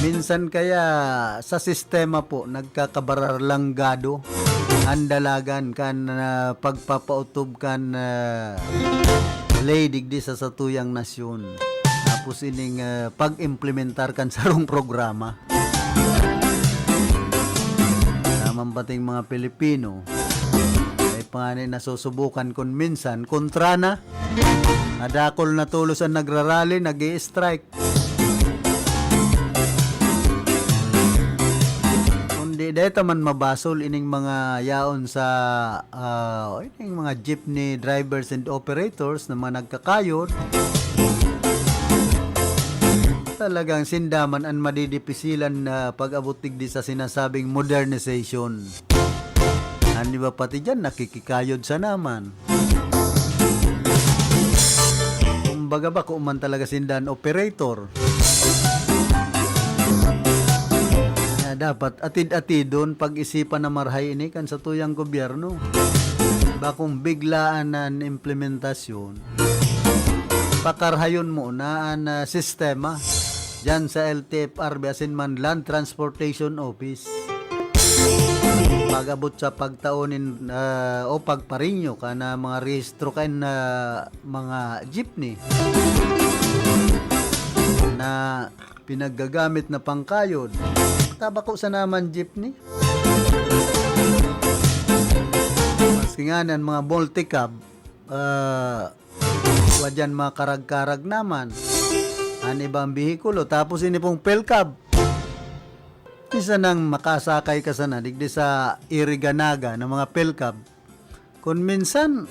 Minsan kaya sa sistema po, nagkakabararlanggado an dalagan kan, ah, pagpapautob kan, ah, ley digdi sa satuyang nasyon. Tapos ining, ah, pag-implementar kan sarong programa. Tamang pating mga Pilipino, may pa nga ni nasusubukan kun minsan, kontra na. Nadakol na tolos an nagrarally, nag-i-strike. Kundi dai ta man mabasol ining mga yaon sa, ah, ining mga jeepney drivers and operators na mga nagkakayod. Talagang sinda man an madidipisilan na pag-abot digdi sa sinasabing modernization. An iba pati diyan, nakikikayod sana man. Kumbaga, bako man talaga sinda an operator. Kaya dapat atid-atidon, pag-isipan na marahay ini kan satuyang gobyerno. Bakong biglaan na an implementasyon, pakarhayon muna an, ah, sistema diyan sa L T F R B asin man Land Transportation Office. Pag-abot sa pagtao nin, ah, o pagparinyo kan mga rehistro kan, ah, mga jeepney na pinaggagamit na pangkayod. Tabako sana man jeepney. Maski nga an mga multicab, ah, wa diyan makarag-karag naman an ibang behikulo. Tapos ini pong PhilCab, isa nang makasakay ka sana digdi sa Iriganaga ng mga PhilCab. Kun minsan,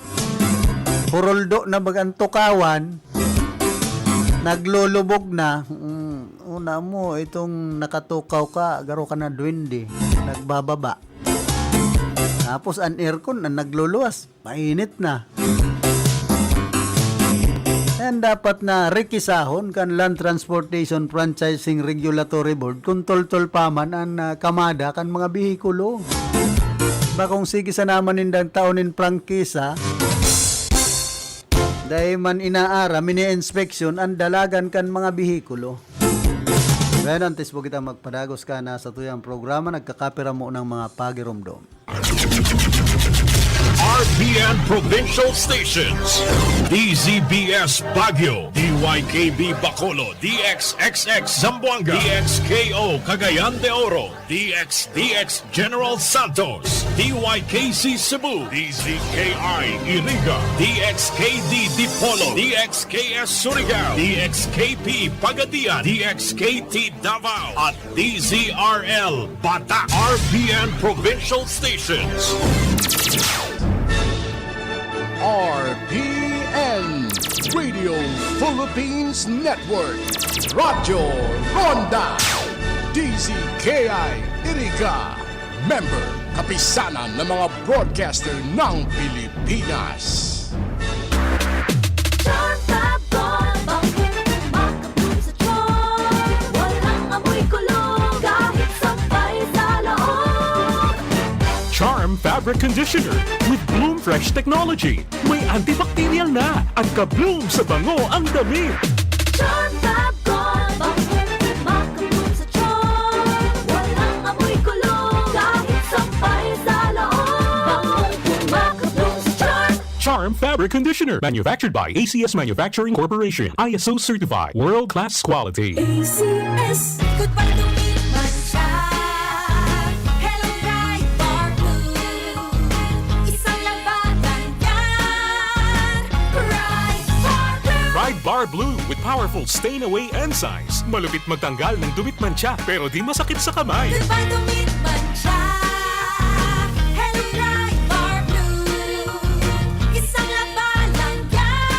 puruldo na bagang tukawan, naglulubog na. Mm, una mo, itong nakatukaw ka, garo ka na duwende, nagbababa. Tapos an aircon na nagluluwas, mainit na. Yan dapat na rekisahon kan Land Transportation Franchising Regulatory Board kung toltol pa man an, ah, kamada kan mga behikulo. Bakong sige sana man nindang taon nin prangkisa, Dai man inaaram, ini-inspeksyon an dalagan kan mga behikulo. Well, antes po kita magpadagos ka na sa tuyang programa, nagkakapira mo ng mga pagiromdom. R P N Provincial Stations, D Z B S Baguio, D Y K B Bacolod, D X X X Zamboanga, D X K O Cagayan de Oro, D X D X General Santos, D Y K C Cebu, D Z K I Iriga, D X K D Dipolog, D X K S Surigao, D X K P Pagadian, D X K T Davao, at D Z R L Bata. R P N Provincial Stations. R P N Radio Philippines Network, Radyo Ronda, D Z K I Iriga, member, Kapisanan ng mga Broadcaster ng Pilipinas. Charm Fab Gold, bangkong makabloom sa charm. Walang amoy kulog, kahit sampay sa loob. Charm Fabric Conditioner with Bloom Fresh Technology. May antibacterial na at ka-bloom sa bango ang damit. Charm Fab Gold, bangkong makabloom sa charm. Walang amoy kulog, kahit sampay sa loob. Bangkong makabloom sa charm. Charm Fabric Conditioner, manufactured by A C S Manufacturing Corporation, I S O certified, world class quality. A C S. Goodbye to me, mancha. Hello, Pride Bar Blue. Isang labanan yan. Pride Bar Blue. Pride Bar Blue with powerful stain away enzymes. Malupit magtanggal ng dumi at mancha, pero di masakit sa kamay. Goodbye to me, mancha. Hello, Pride Bar Blue. Isang labanan yan.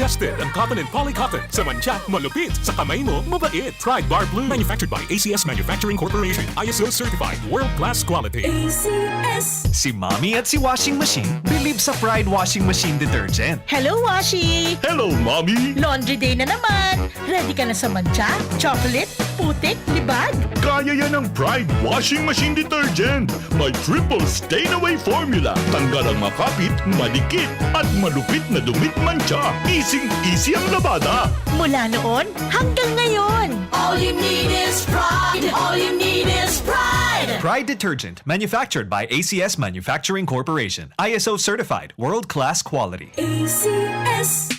Tested ang cotton and polycotton. Sa mancha, malupit. Sa kamay mo, mabait. Pride Bar Blue. Manufactured by A C S Manufacturing Corporation. I S O certified. World class quality. A C S. Si Mommy at si Washing Machine bilib sa Pride Washing Machine Detergent. Hello, Washi! Hello, Mommy! Laundry day na naman! Ready ka na sa mancha, chocolate, putik, libag? Kaya yan ng Pride Washing Machine Detergent. May triple stain away formula. Tanggal ang makapit, madikit, at malupit na dumi't mancha. Easing-easy ang labada. Mula noon hanggang ngayon. All you need is pride. All you need is pride. Pride Detergent, manufactured by A C S Manufacturing Corporation. I S O certified, world-class quality. A C S.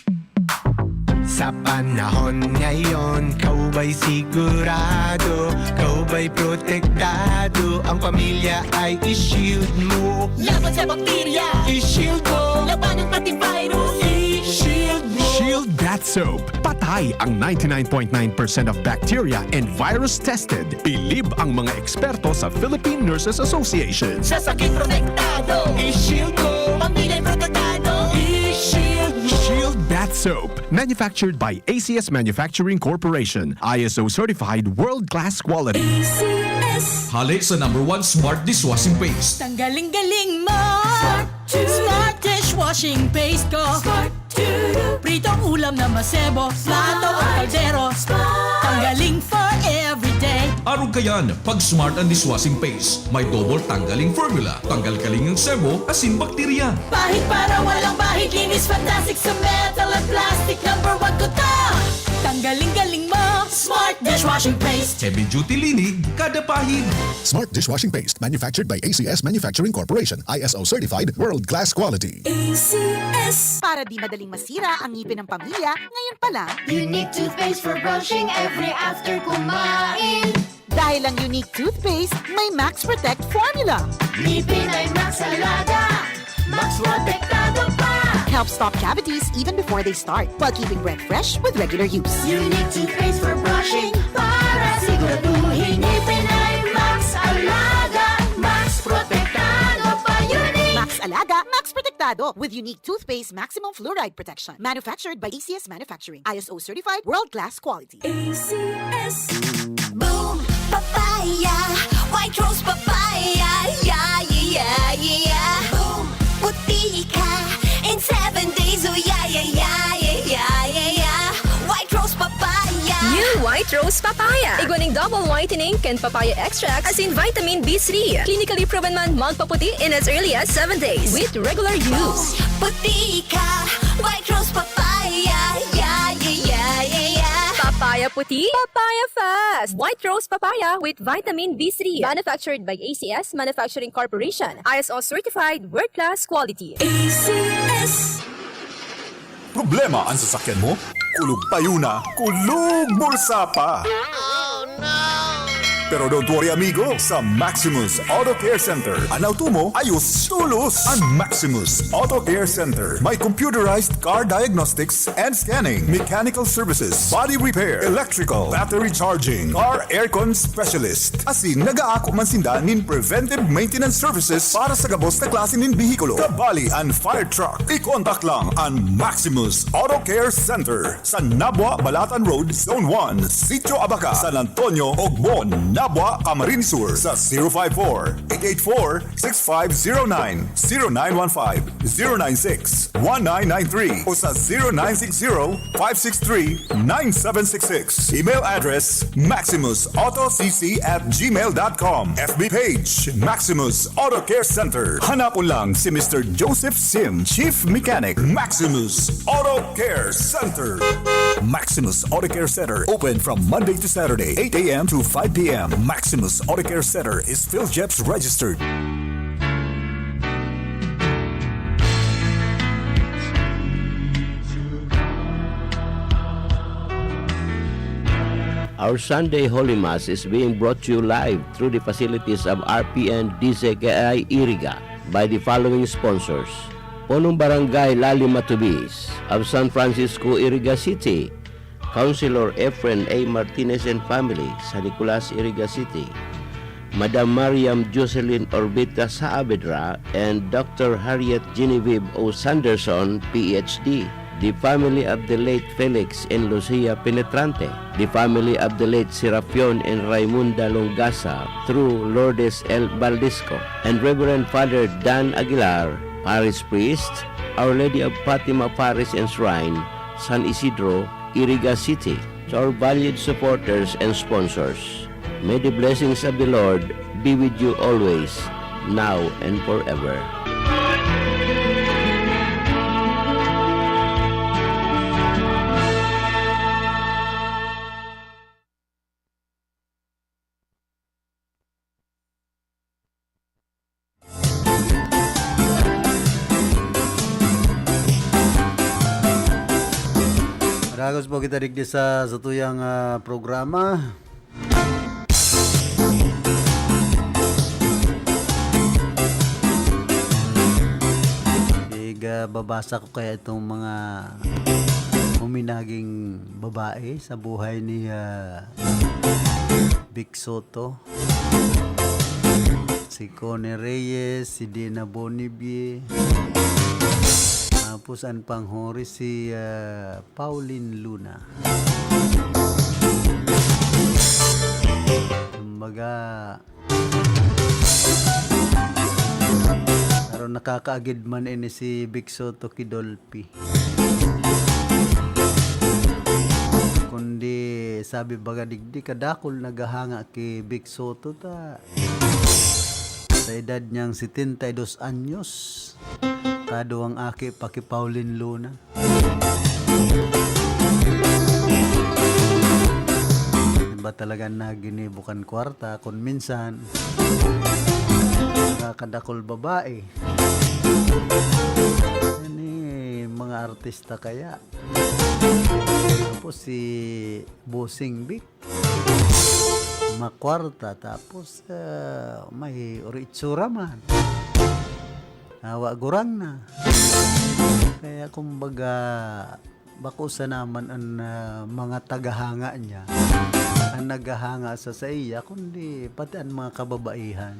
Sa panahon ngayon, ikaw ba'y sigurado? Ikaw ba'y protektado? Ang pamilya ay i-shield mo. Laban sa bakterya, I-shield mo. Labanan pati virus. I-shield mo. Shield Bath Soap. Patay ang ninety-nine point nine percent of bacteria and virus tested. Bilib ang mga eksperto sa Philippine Nurses Association. Sa sakit protektado. I-shield mo. Pamilya protektado. I-shield mo. Shield Bath Soap. Manufactured by A C S Manufacturing Corporation. I S O certified world-class quality. A C S. Hale sa number one smart dishwashing paste. Tanggaling-galing mo! Smart dishwashing paste ko! Pritong ulam na masebo, plato o kaldero. Tanggaling for everyday. Arog kayan, pag smart ang dishwashing paste. May double tanggaling formula. Tanggal kaling ang sebo, asin bakterya. Pahid para walang bahid, linis fantastic sa metal at plastic. Number one ko to! Tanggaling-galing mo! Smart dishwashing paste. Heavy duty linig, kada pahid. Smart dishwashing paste manufactured by A C S Manufacturing Corporation, I S O certified, world-class quality. A C S. Para di madaling masira ang ngipin ng pamilya, ngayon pa lang, Unique toothpaste for brushing every after kumain. Dahil ang Unique Toothpaste may Max Protect Formula. Ngipin ay Max Alaga. Max Protektado pa. Helps stop cavities even before they start, while keeping breath fresh with regular use. Unique toothpaste for brushing para siguraduhin ngipin ay Max Alaga. Max Protektado pa, Unique. Max Alaga, Max Protektado with Unique Toothpaste Maximum Fluoride Protection. Manufactured by A C S Manufacturing. I S O certified, world-class quality. A C S. Boom! Papaya! White Rose Papaya! Yeah, yeah, yeah, yeah! Boom! Puti ka in seven days! Oh, yeah, yeah, yeah, yeah, yeah, yeah, yeah! White Rose Papaya! New White Rose Papaya. Igwa ning double whitening kan papaya extract asin vitamin B three. Clinically proven man magpaputi in as early as seven days with regular use. Puti ka! White Rose Puti, Papaya Fest! White Rose Papaya with Vitamin B three. Manufactured by A C S Manufacturing Corporation. I S O certified, world-class quality. A C S. Problema an sasakyan mo? Kulog payo na, kulog bulsa pa! Pero don't worry, amigo. Sa Maximus Auto Care Center, an auto mo, ayos, tolos! An Maximus Auto Care Center may computerized car diagnostics and scanning, mechanical services, body repair, electrical, battery charging, car aircon specialist. Asin nag-aako man sinda nin preventive maintenance services para sa gabos na klase nin behikulo, kabali an fire truck. I-contact lang an Maximus Auto Care Center sa Nabua, Balatan Road, Zone one, Sitio Abaca, San Antonio, Ogbon, Nabua, Camarines Sur, sa zero five four, eight eight four, six five zero nine, zero nine one five, zero nine six, one nine nine three o sa zero nine six zero, five six three, nine seven six six. Email address, maximus auto c c at gmail dot com. F B page, Maximus Auto Care Center. Hanapon lang si Mister Joseph Sim, Chief Mechanic, Maximus Auto Care Center. Maximus Auto Care Center, open from Monday to Saturday, eight a m to five p m. Maximus Auto Care Center is PhilJeps registered. Our Sunday Holy Mass is being brought to you live through the facilities of R P N D Z K I Iriga by the following sponsors: Punong Barangay Lali Matubis of San Francisco, Iriga City, Councilor Efren A Martinez and family, San Nicolas, Iriga City, Madam Mariam Jocelyn Orbita Saavedra and Doctor Harriet Genevieve O Sanderson, P H D, the family of the late Felix and Lucia Penetrante, the family of the late Serapion and Raimunda Longasa through Lourdes L Baldisco, and Reverend Father Dan Aguilar, Parish Priest, Our Lady of Fatima Parish and Shrine, San Isidro, Iriga City. To our valued supporters and sponsors, may the blessings of the Lord be with you always, now and forever. Dagos po kita digdi sa satuyang, ah, programa. Iga, babasa ko kaya itong mga huminaging babae sa buhay ni, ah, Vic Soto. Si Connie Reyes, si Dina Bonnevie, tapos an panghuri si, ah, Pauline Luna. Kumbaga, pero nakakaagid man ini si Vic Soto ki Dolphy. Kundi sabi baga digdi, kadakul naghahanga ki Vic Soto ta sa edad niyang setenta y dos anyos, kaduwang aki pa ki Pauline Luna. Iba talaga na ginibo kan kwarta kun minsan nakakadakul babae. Yan eh, mga artista kaya. Tapos si Bossing Vic, makwarta, tapos, ah, may ori itsura man. Hawa gurang na. Kaya kumbaga, bako sana man an, ah, mga tagahanga niya, an naghahanga sa saiya, kundi pati an mga kababaihan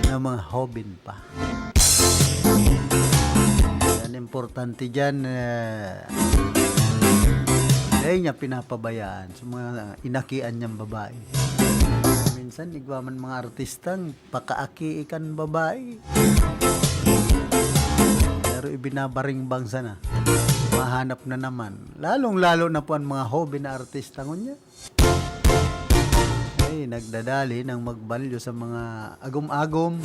na mga hoben pa. An importante diyan, eh, dai niya pinapabayaan sa mga inakian niyang babae. Minsan, igwa man mga artistang pakaaki kan babae. Pero ibinabaringbang sana. Mahanap na naman. Lalong-lalo na po ang mga hoben na artista ngunyan. Ay, nagdadali ng magbalyo sa mga agom-agom,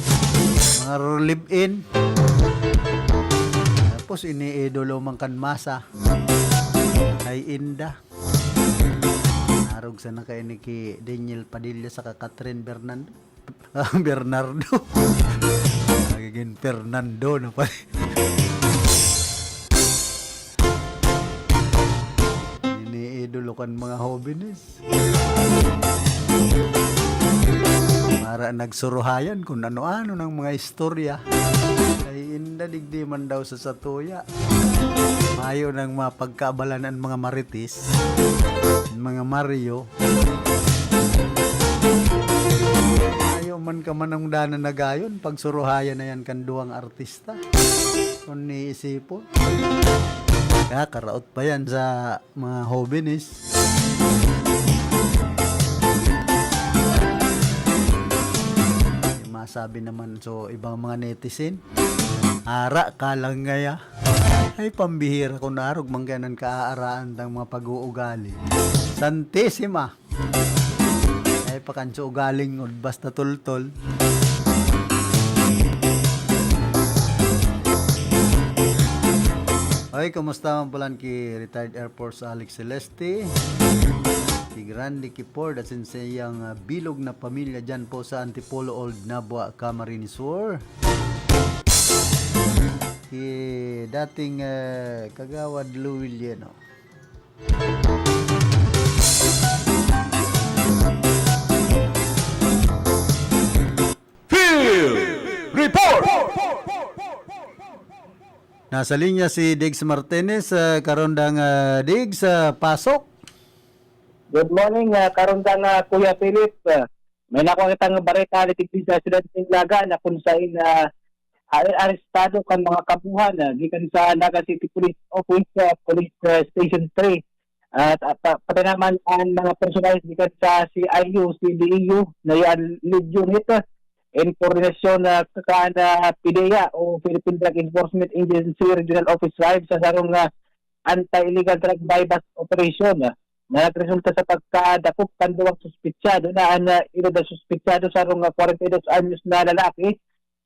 mga live-in. Tapos iniidolo man kan masa. Ay, inda. Arog sana kaini ki Daniel Padilla saka Catherine Bernan-, ah, Bernardo. Nagiging Fernando na pala. Iniidolo kan mga hobenes. Para nagsuruhayan kung ano-ano ng mga istorya. Ay, inda digdi man daw sa satuya. Mayo nang mapagkaabalan ang mga marites, mga Mario. Mayo man ka manungdanan na gayon, pagsuruhayan na yan kan duwang artista. Kung niisipon. Kaya karaot pa yan sa mga hobenes. Masabi naman so ibang mga netizen, "Ara ka lang ngaya." Ay, pambihira kung narog man kaya nan kaaaraan tang mga pag-uugali. Santisima! Ay, pakanso ugaling, basta tultol. Oy, kumusta man pulan ki retired Air Force Alex Celeste? Si Grande Kipord asin sa iyang, ah, bilog na pamilya dyan po sa Antipolo Old Nabua, Camarines Sur. Si dating, ah, Kagawad Lou Villeno. Field Report! Nasa linya si Diggs Martinez, ah, karondang, ah, Diggs, ah, pasok. Good morning, ah, karondang, ah, Kuya Philip. Ah, may nakuha kitang bareta digdi sa siyudad nin Naga na kung saen, ah, are-, arestado kan mga kabuhan, ah, gikan sa Naga City Police Office, ah, Police, ah, Station three. At, ah, pa-, pati naman ang mga personahe gikan sa C I U, C D E U, na yan lead unit, ah, in koordinasyon, ah, kan, ah, PDEA o Philippine Drug Enforcement Agency Regional Office five sa sarong, ah, anti-illegal drug buy-bust operation, ah, na nagresulta sa pagkadakop kan duwang suspetsado na an, ah, edad na suspetsado sarong, ah, kwarenta y dos anyos na lalaki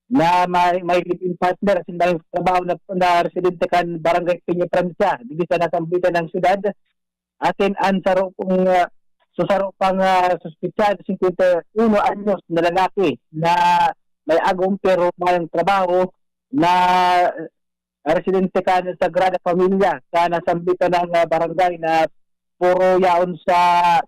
na may, may live-in partner asin may trabaho na, na residente kan Barangay Peña Francia, digdi sa nasambitan na syudad. Asin an saro pong, ah, so saro pang, ah, suspetsado, singkwenta y uno anyos na lalaki na may agom pero mayong trabaho na residente kan Sagrada Familia sa nasambitan na, ah, barangay na puro yaon sa,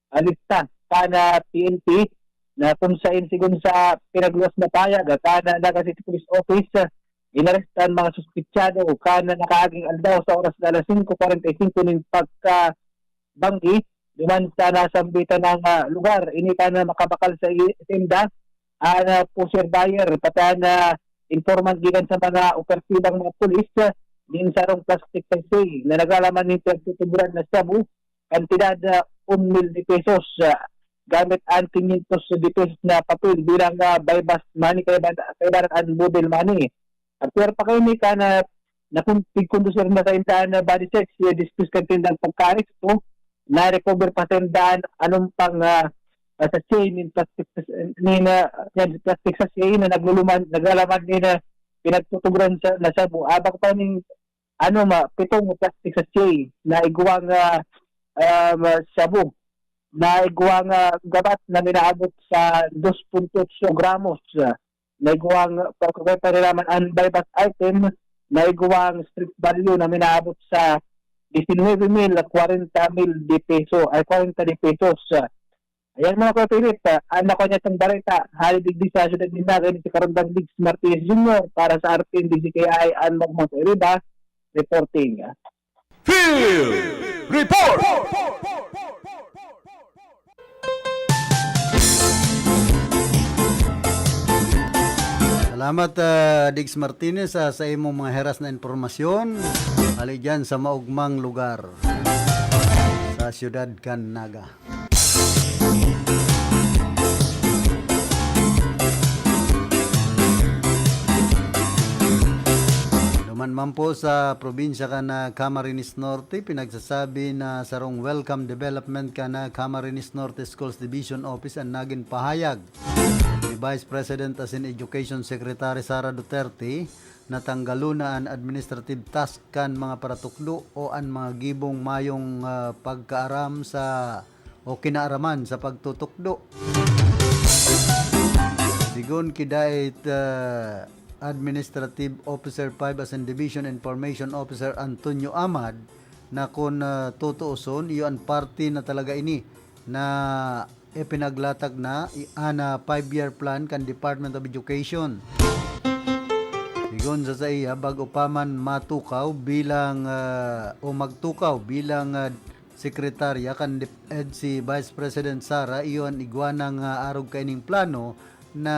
ah, lista kan, ah, P N P na kung saen sigon sa pinagluwas na pahayag, ah, kan, ah, Naga City Police Office, ah, inaresto an mga suspetsado kan nakaaging aldaw sa oras na alas singko kwarenta y singko nin pagkabanggi duman sa nasambitan na, ah, lugar. Ini kan, ah, makabakal sa i-, sainda an, ah, pusher buyer, pati an, ah, informant gikan sa mga operatibang mga pulis, ah, nin sarong plastic sachet na naglalaman nin pinagtutuboran na shabu, kantidad, ah, un mil de pesos, ah, gamit an quinientos de pesos na papel bilang, ah, buy-bust money, kaiba-, kaiba an model money. At pero pa kaini kan, ah, na kun-, pigkondusir na sainda an body search, eh, despues kan saindang pagkaaresto, na-recover pa sainda an anom pang, ah, ah, sachet nin plastic, nin, ah, yan, plastic sachet na nagluluman, naglalaman nin, ah, pinagtutuboran sa, na shabu. Abak pa nin, ano, ma, pitong plastic sachet na igwang, ah, um, shabu, na igwang, ah, gabat na minaabot sa dos punto otso gramos, ah, na igwang, pa-, pa-, pagkakita naman an buy-bust item, na igwang street value na minaabot sa diecinuebe mil kwarenta mil de peso, ay, kwarenta de pesos. Ayan, mga Kuya Philip, ah, an nakuha niya itong bareta, hali digdi sa siyudad nin Naga, ini si Karandang Diggs Martinez Junior para sa R T N D G K I, an Magmang sa Iriba, reporting. Field Report! Salamat, ah, Diggs Martinez, ah, sa imong mga heras na impormasyon. Hali dyan sa maugmang lugar sa siyudad kan Naga. Duman man po sa probinsya kan, ah, Camarines Norte, pinagsasabi na sarong welcome development kan, ah, Camarines Norte Schools Division Office an nagin pahayag ni Vice President asin Education Secretary Sara Duterte na tanggalon na an administrative task kan mga paratukdo o an mga gibong mayong, ah, pagkaaram sa o kinaaraman sa pagtutukdo. Sigon ki Dait, ah, Administrative Officer five asin Division Information Officer Antonio Amad, na kun, ah, tutuoson, iyo an parte na talaga ini na ipinaglatag na i-, an, ah, five-year plan kan Department of Education. Sigon sa saiya, bag-o pa man matukaw bilang, ah, o magtukaw bilang, ah, sekretarya kan DepEd si Vice President Sara, iyo an igwa nang, ah, arog kaining plano na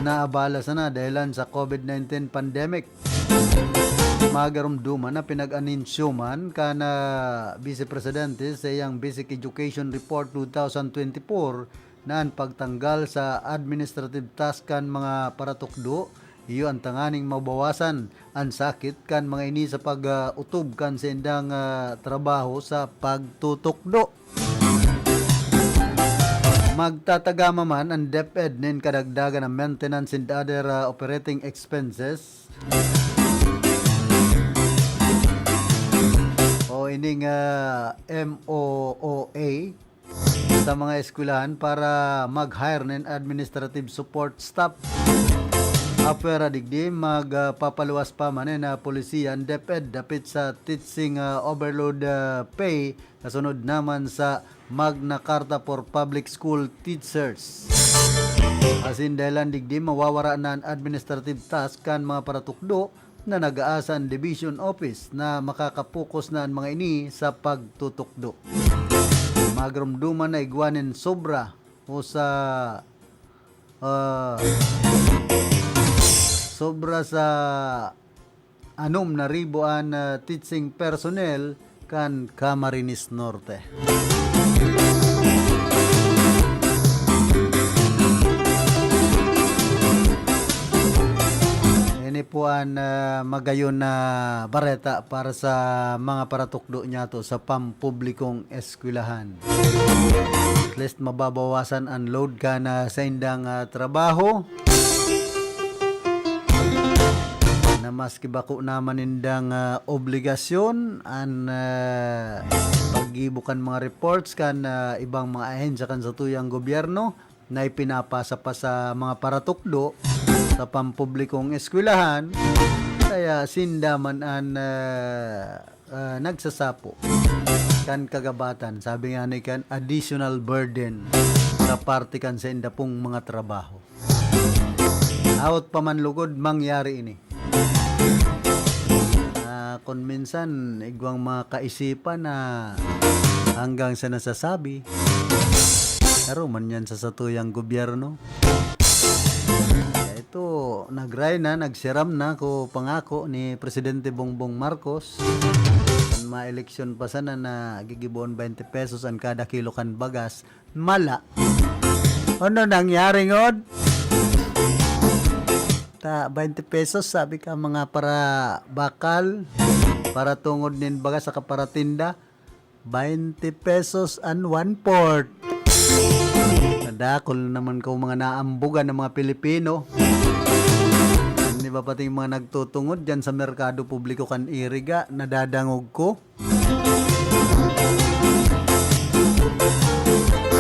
naabala sana dahilan sa COVID nineteen pandemic. Magarumduman na pinag-aninsyo man kan, ah, Vice Presidente sa iyang Basic Education Report two thousand twenty-four na an pagtanggal sa administrative task kan mga paratukdo, iyo an tanganing mabawasan an sakit kan mga ini sa pag, ah, utob kan saindang, ah, trabaho sa pagtutukdo. Magtatagama man an DepEd nin kadagdagan na maintenance and other, ah, operating expenses. O ining, ah, M O O A sa mga eskwelahan para mag-hire nin administrative support staff. Apwera digdi, magpapaluwas pa man na polisiya an DepEd dapit sa teaching, ah, overload, ah, pay kasunod naman sa Magna Carta for Public School Teachers. Asin dahilan digdi, mawawara na an administrative task kan mga paratukdo na nag-aasa an division office na makakapokos na an mga ini sa pagtutukdo. Magarumduman na igwa nin sobra o sa, ah, sobra sa anom na ribo an, ah, teaching personnel kan Camarines Norte. Ini po an, ah, magayon na bareta para sa mga paratukdo niyato sa pampublikong eskwelahan. At least mababawasan an load kan, ah, saindang, ah, trabaho. Na maski bako naman nindang, ah, obligasyon an, ah, paggibo kan mga reports kan, ah, ibang mga ahensya kan satuyang gobyerno na ipinapasa pa sa mga paratukdo sa pampublikong eskwelahan, kaya sinda man an, ah, ah, nagsasapo kan kagabatan, sabi nga ni kan, additional burden sa parte kan sainda pong mga trabaho. Hawot pa man lugod mangyari ini. Ah, kun minsan, igwang mga kaisipan na hanggang sa nasasabi, saro man yan sa satuyang gobyerno. Ito, nagray na, nagsiram na ko pangako ni Presidente Bongbong Marcos. Kan maeleksyon pa sana na gigiboon twenty pesos an kada kilo kan bagas. Mala. Ano nangyari ngod? Ta, twenty pesos, sabi ka, mga para bakal, para tungod nin bagas saka para tinda. Twenty pesos and one-fourth. Nadakol naman ko mga naambugan ng mga Pilipino. Di ba pati yung mga nagtutungod dyan sa merkado publiko kan Iriga, nadadangog ko.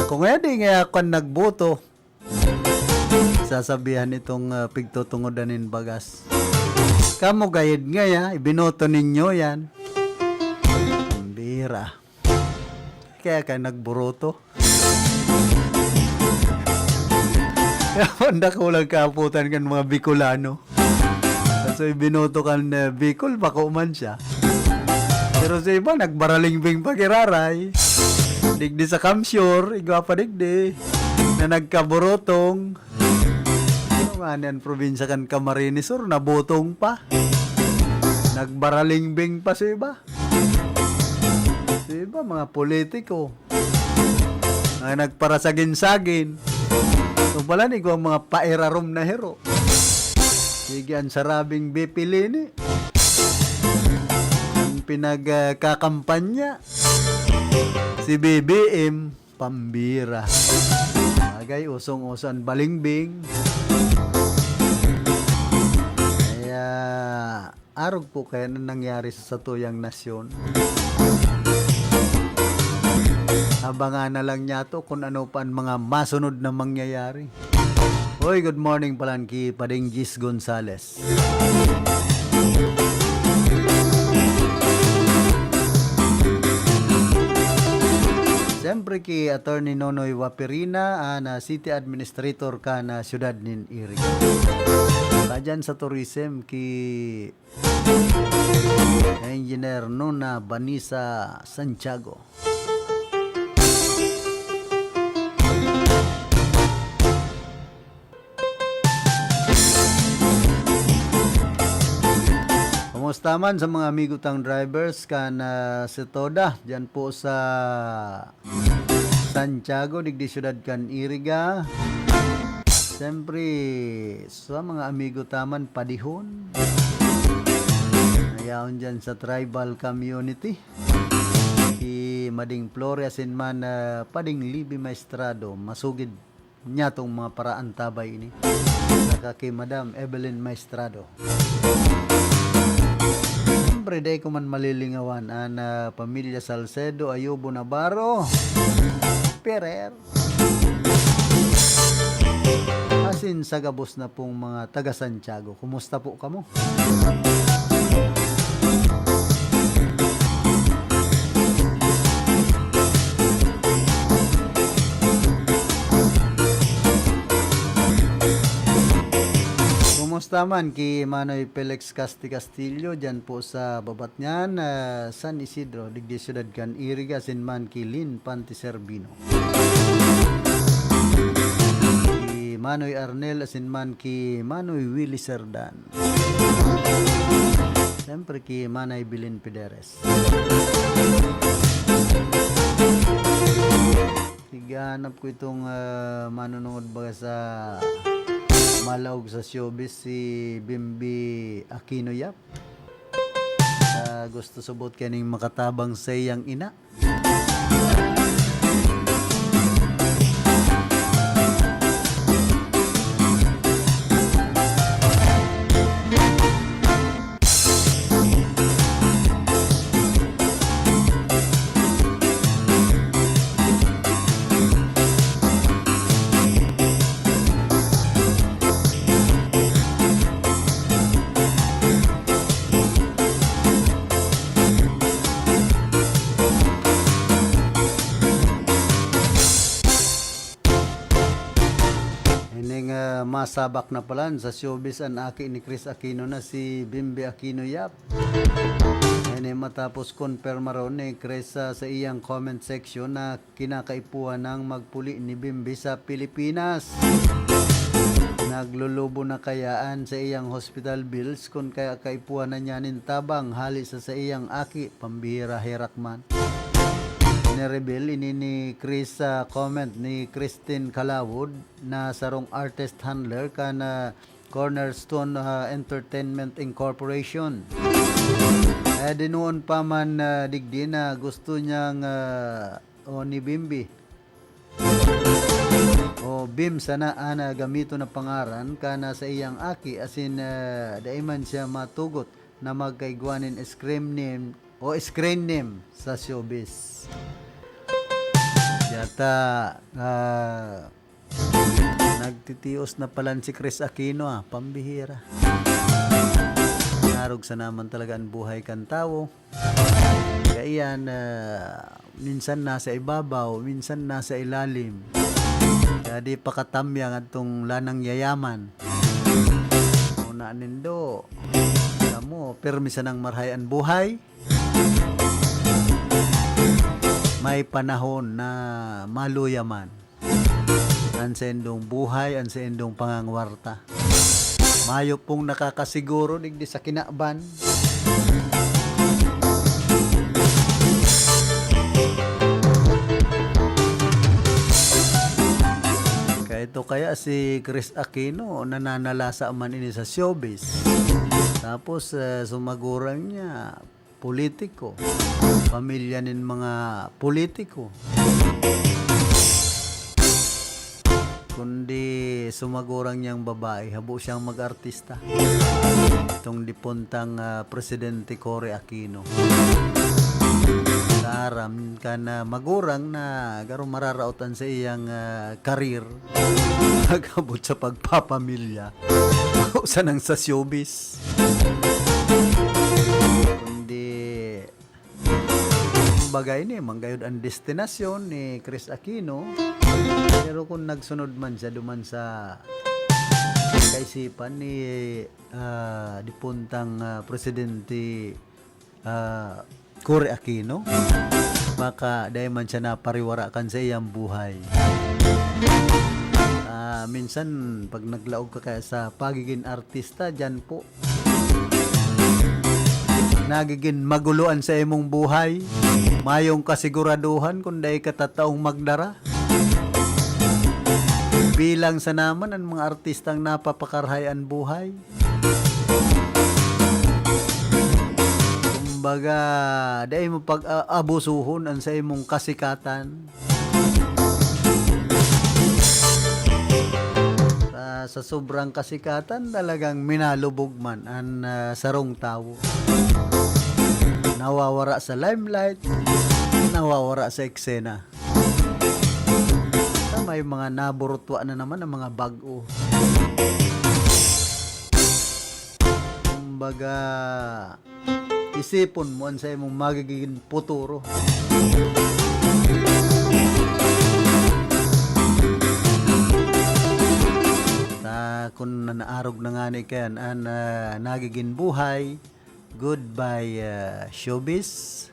Kung edi nga ako ang nagboto, sasabihan itong, ah, pigtutungodan nin bagas. Kamo gayud nga ya, ibinoto ninyo yan. Ang bira. Kaya ka nagburoto. Kaya ang dakulang kaaputan kan mga Bicolano. So, ibinoto kan, eh, Bicol, bako man siya. Pero sa iba, nagbaralingbing pa giraray. Digdi sa Kamsyor, igwa pa digdi, na nagkaborotong. Ano nga ni ang probinsya kan Camarines Sur, nabotong pa. Nagbaralingbing pa sa iba. Sa iba, mga politiko. Mga nagparasagin-sagin. Ito pala ni, kung mga pairarom na hero. Sige, ang sarabing bipilini. Ang pinagkakampanya. Si B B M, pambira. Bagay, usong-uso ang balingbing. Kaya, arog po kaya na nangyari sa satuyang nasyon. Abangan na lang niyato kung ano pa ang mga masunod na mangyayari. Hoy, good morning palan ki Pading Gis Gonzales. Siyempre ki Attorney Nonoy Wapirina, ah, na City Administrator kan syudad nin Iriga. Kadyan sa tourism ki Engineer Nona Vanessa Santiago. Kumusta man sa mga amigo tang drivers kan, ah, Setoda, diyan po sa Santiago, digdi syudad kan Iriga. Siyempre, sa mga amigo ta man, padihon. Ayaon dyan sa tribal community. Si Mading Flores in man, ah, Pading Libby Maestrado, masugid niya tong mga paraantabay ini. Saka kay Madam Evelyn Maestrado. Siyempre, dai ko man malilingawan an, ah, pamilya Salcedo, Ayubo, Navarro, Ferrer. Asin sa gabos na pong mga taga Santiago. Kumusta po kamo? Kumusta man ki Manoy Felix Casti Castillo, diyan po sa Babatngan, ah, San Isidro, digdi syudad kan Iriga, asin man ki Lin Pantiserbino. Si Manoy Arnel asin man ki Manoy Willy Serdan. Siyempre ki Manay Bilin Pideres. Sige, hanap ko itong, ah, manunungod baga sa malaog sa showbiz, si Bimbi Aquino Yap. Ah, gusto subot kaning makatabang sa iyang ina. Ining, ah, masabak na palan sa showbiz an aki ni Chris Aquino na si Bimbi Aquino Yap. Ini matapos konpirmaron ni Chris, ah, sa iyang comment section na kinakaipuhan nang magpuli ni Bimbi sa Pilipinas. Naglulubo na kaya an sa iyang hospital bills kun kaya kaipuhan na niya nin tabang hali sa saiyang aki, pambihira herak man. Ni-reveal ini ni Chris sa comment ni Christine Calawod na sarong artist handler kan, ah, Cornerstone, ah, Entertainment Incorporation. Eh, di noon pa man, ah, digdi na gusto niyang, ah, o ni Bimbi. O Bim sana an, ah, gamiton na pangaran kan sa iyang aki, asin, ah, dai man siya matugot na magkaigwa nin screen name o screen name sa showbiz. Yata, ah, nagtitios na palan si Chris Aquino, ah, pambihira. Narog sa naman talaga an buhay kan tawo. Kaya iyan, ah, minsan nasa ibabaw, minsan nasa ilalim. Kaya di pakatamyang adtong lanang yayaman. Una nindo, kamo, pirmi sanang marahay an buhay. May panahon na maluya man an saindong buhay, an saindong pangangwarta. Mayo pong nakakasiguro digdi sa kinaban. Kaya ito kaya si Chris Aquino, nananalasa man ini sa showbiz. Tapos, eh, sumagurang niya, politiko. Pamilya nin mga politiko. Kundi sumagurang niyang babae, habo siyang mag-artista. Itong dipuntang, ah, Presidente Cory Aquino. Aram kan, ah, magurang na garo mararaot an saiyang, ah, karir pag-abot sa pagpapamilya o sanang sa showbiz. Kundi, kumbaga, ini man gayod an destinasyon ni Chris Aquino. Pero kung nagsunod man siya duman sa kaisipan ni, ah, dipuntang, ah, presidente, ah, Cory Aquino, baka dai man siya napariwara kan saiyang buhay. Ah, minsan, pag naglaog ka kaya sa pagiging artista, diyan po, nagiging magulo an sa imong buhay. Mayong kasiguraduhan kung dai ka tataong magdara. Bilang sa naman an mga artistang napapakarahay an buhay. Kumbaga, dai mo pag-aabusuhon an sa imong kasikatan. Sa, sa sobrang kasikatan, talagang minalubog man an, ah, sarong tawo. Nawawara sa limelight, nawawara sa eksena. Sa may mga naburutwa na naman ang mga bag-o. Kumbaga, isipon mo an sa imong magiging futuro. Ta, kun nanaarog na ngani kayan an, ah, nagiging buhay, goodbye, ah, showbiz.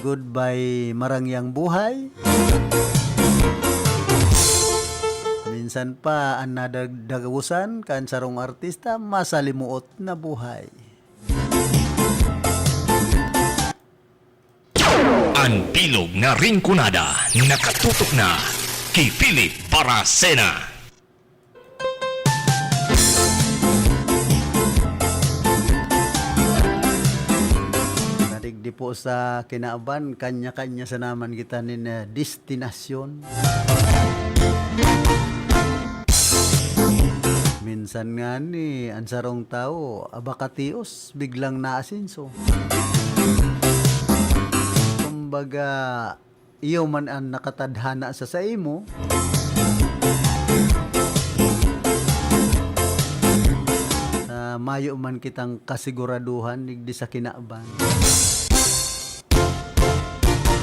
Goodbye, marangyang buhay. Minsan pa, an nadagdagusan kan sarong artista, masalimuot na buhay. An bilog na Rinconada, nakatutok na ki Philip Baracena. Nadigdi po sa kinaban, kanya-kanya sa naman kita nin, eh, destinasyon. Minsan nga ni, ang sarong tao, abakatios, biglang naasenso. Kumbaga, iyo man an nakatadhana sa saimo, ah, mayo man kitang kasiguraduhan digdi sa kinaban.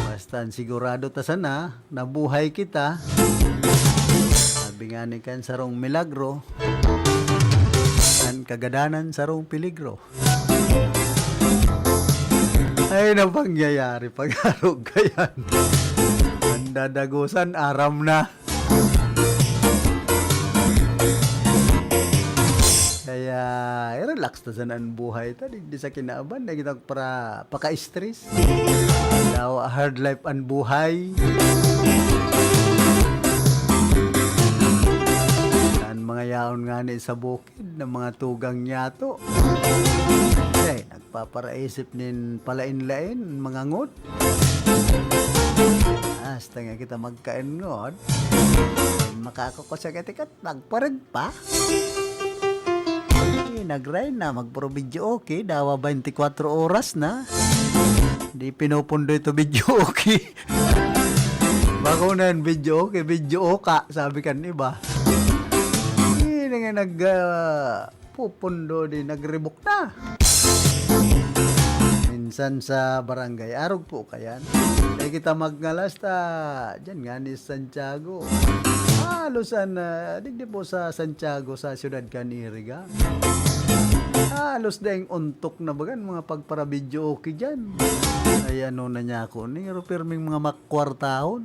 Basta an sigurado ta sana, nabuhay kita. Sabi nga ni kan sarong milagro, an kagadanan sarong peligro. Ay, na pangyayari pag-arog kayan. An dadagusan, aram na. Kaya, i-relax ta sana an buhay ta, digdi sa kinaban, na kita para paka-stress. Daw, hard life an buhay. An mga yaon nga ni sa bukid, ng mga tugang niyato. Eh, nagpaparaisip nin palain-lain, mga ngot. Hasta nga kita magkain ngot. Makakakos sa katikat, nagparag pa. Eh, nag-rain na, magpuro video okay, dawa twenty-four oras na. Di pinupundo ito video okay. Bako na yan, video okay, video oka, sabi kan iba. Eh, na nga nag, ah, pupundo di nagrebok na. Minsan sa barangay, arog po kayan. Di kita magngalas ta, dyan nga ni Santiago. Halos an, ah, digdi po sa Santiago, sa siyudad kan Iriga. Halos daing untok na bagan mga pagpara-video okay dyan. Ay, ano na niya ako ni, pero pirming mga mak-, kwartahon.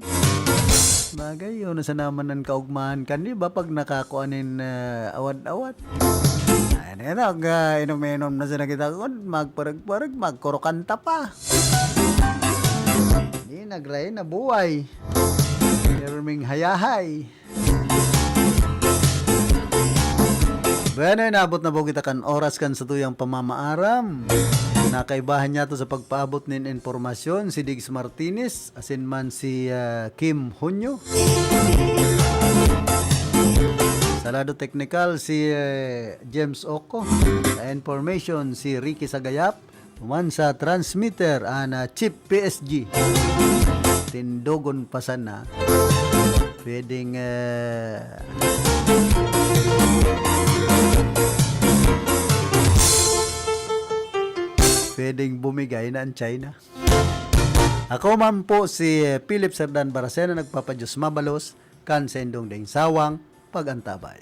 Bagay, yun na sa naman ang kaugmahan kan iba pag nakakuha nin, ah, awat-awat. Ay, na yun, ag, ah, inom-inom na sila kita kun, magparag-parag, magkurukanta pa. Di nagrain na buhay. Pirming hayahay. Bueno, inabot na po kita kan oras kan satuyang pamamaaram. Nakaibahan niya to sa pagpaabot nin impormasyon si Diggs Martinez, asin man si, ah, Kim Hunyo. Sa lado teknikal, si, eh, James Oco. Sa information, si Ricky Sagayap. Duman sa transmitter, an, ah, chip P S G. Tindogon pa sana. Pwedeng, eh, pwedeng bumigay na ang China. Ako man po si, eh, Philip Serdán Baracena, nagpapadiyos mabalos, kan saindong daing sawang pag-antabay.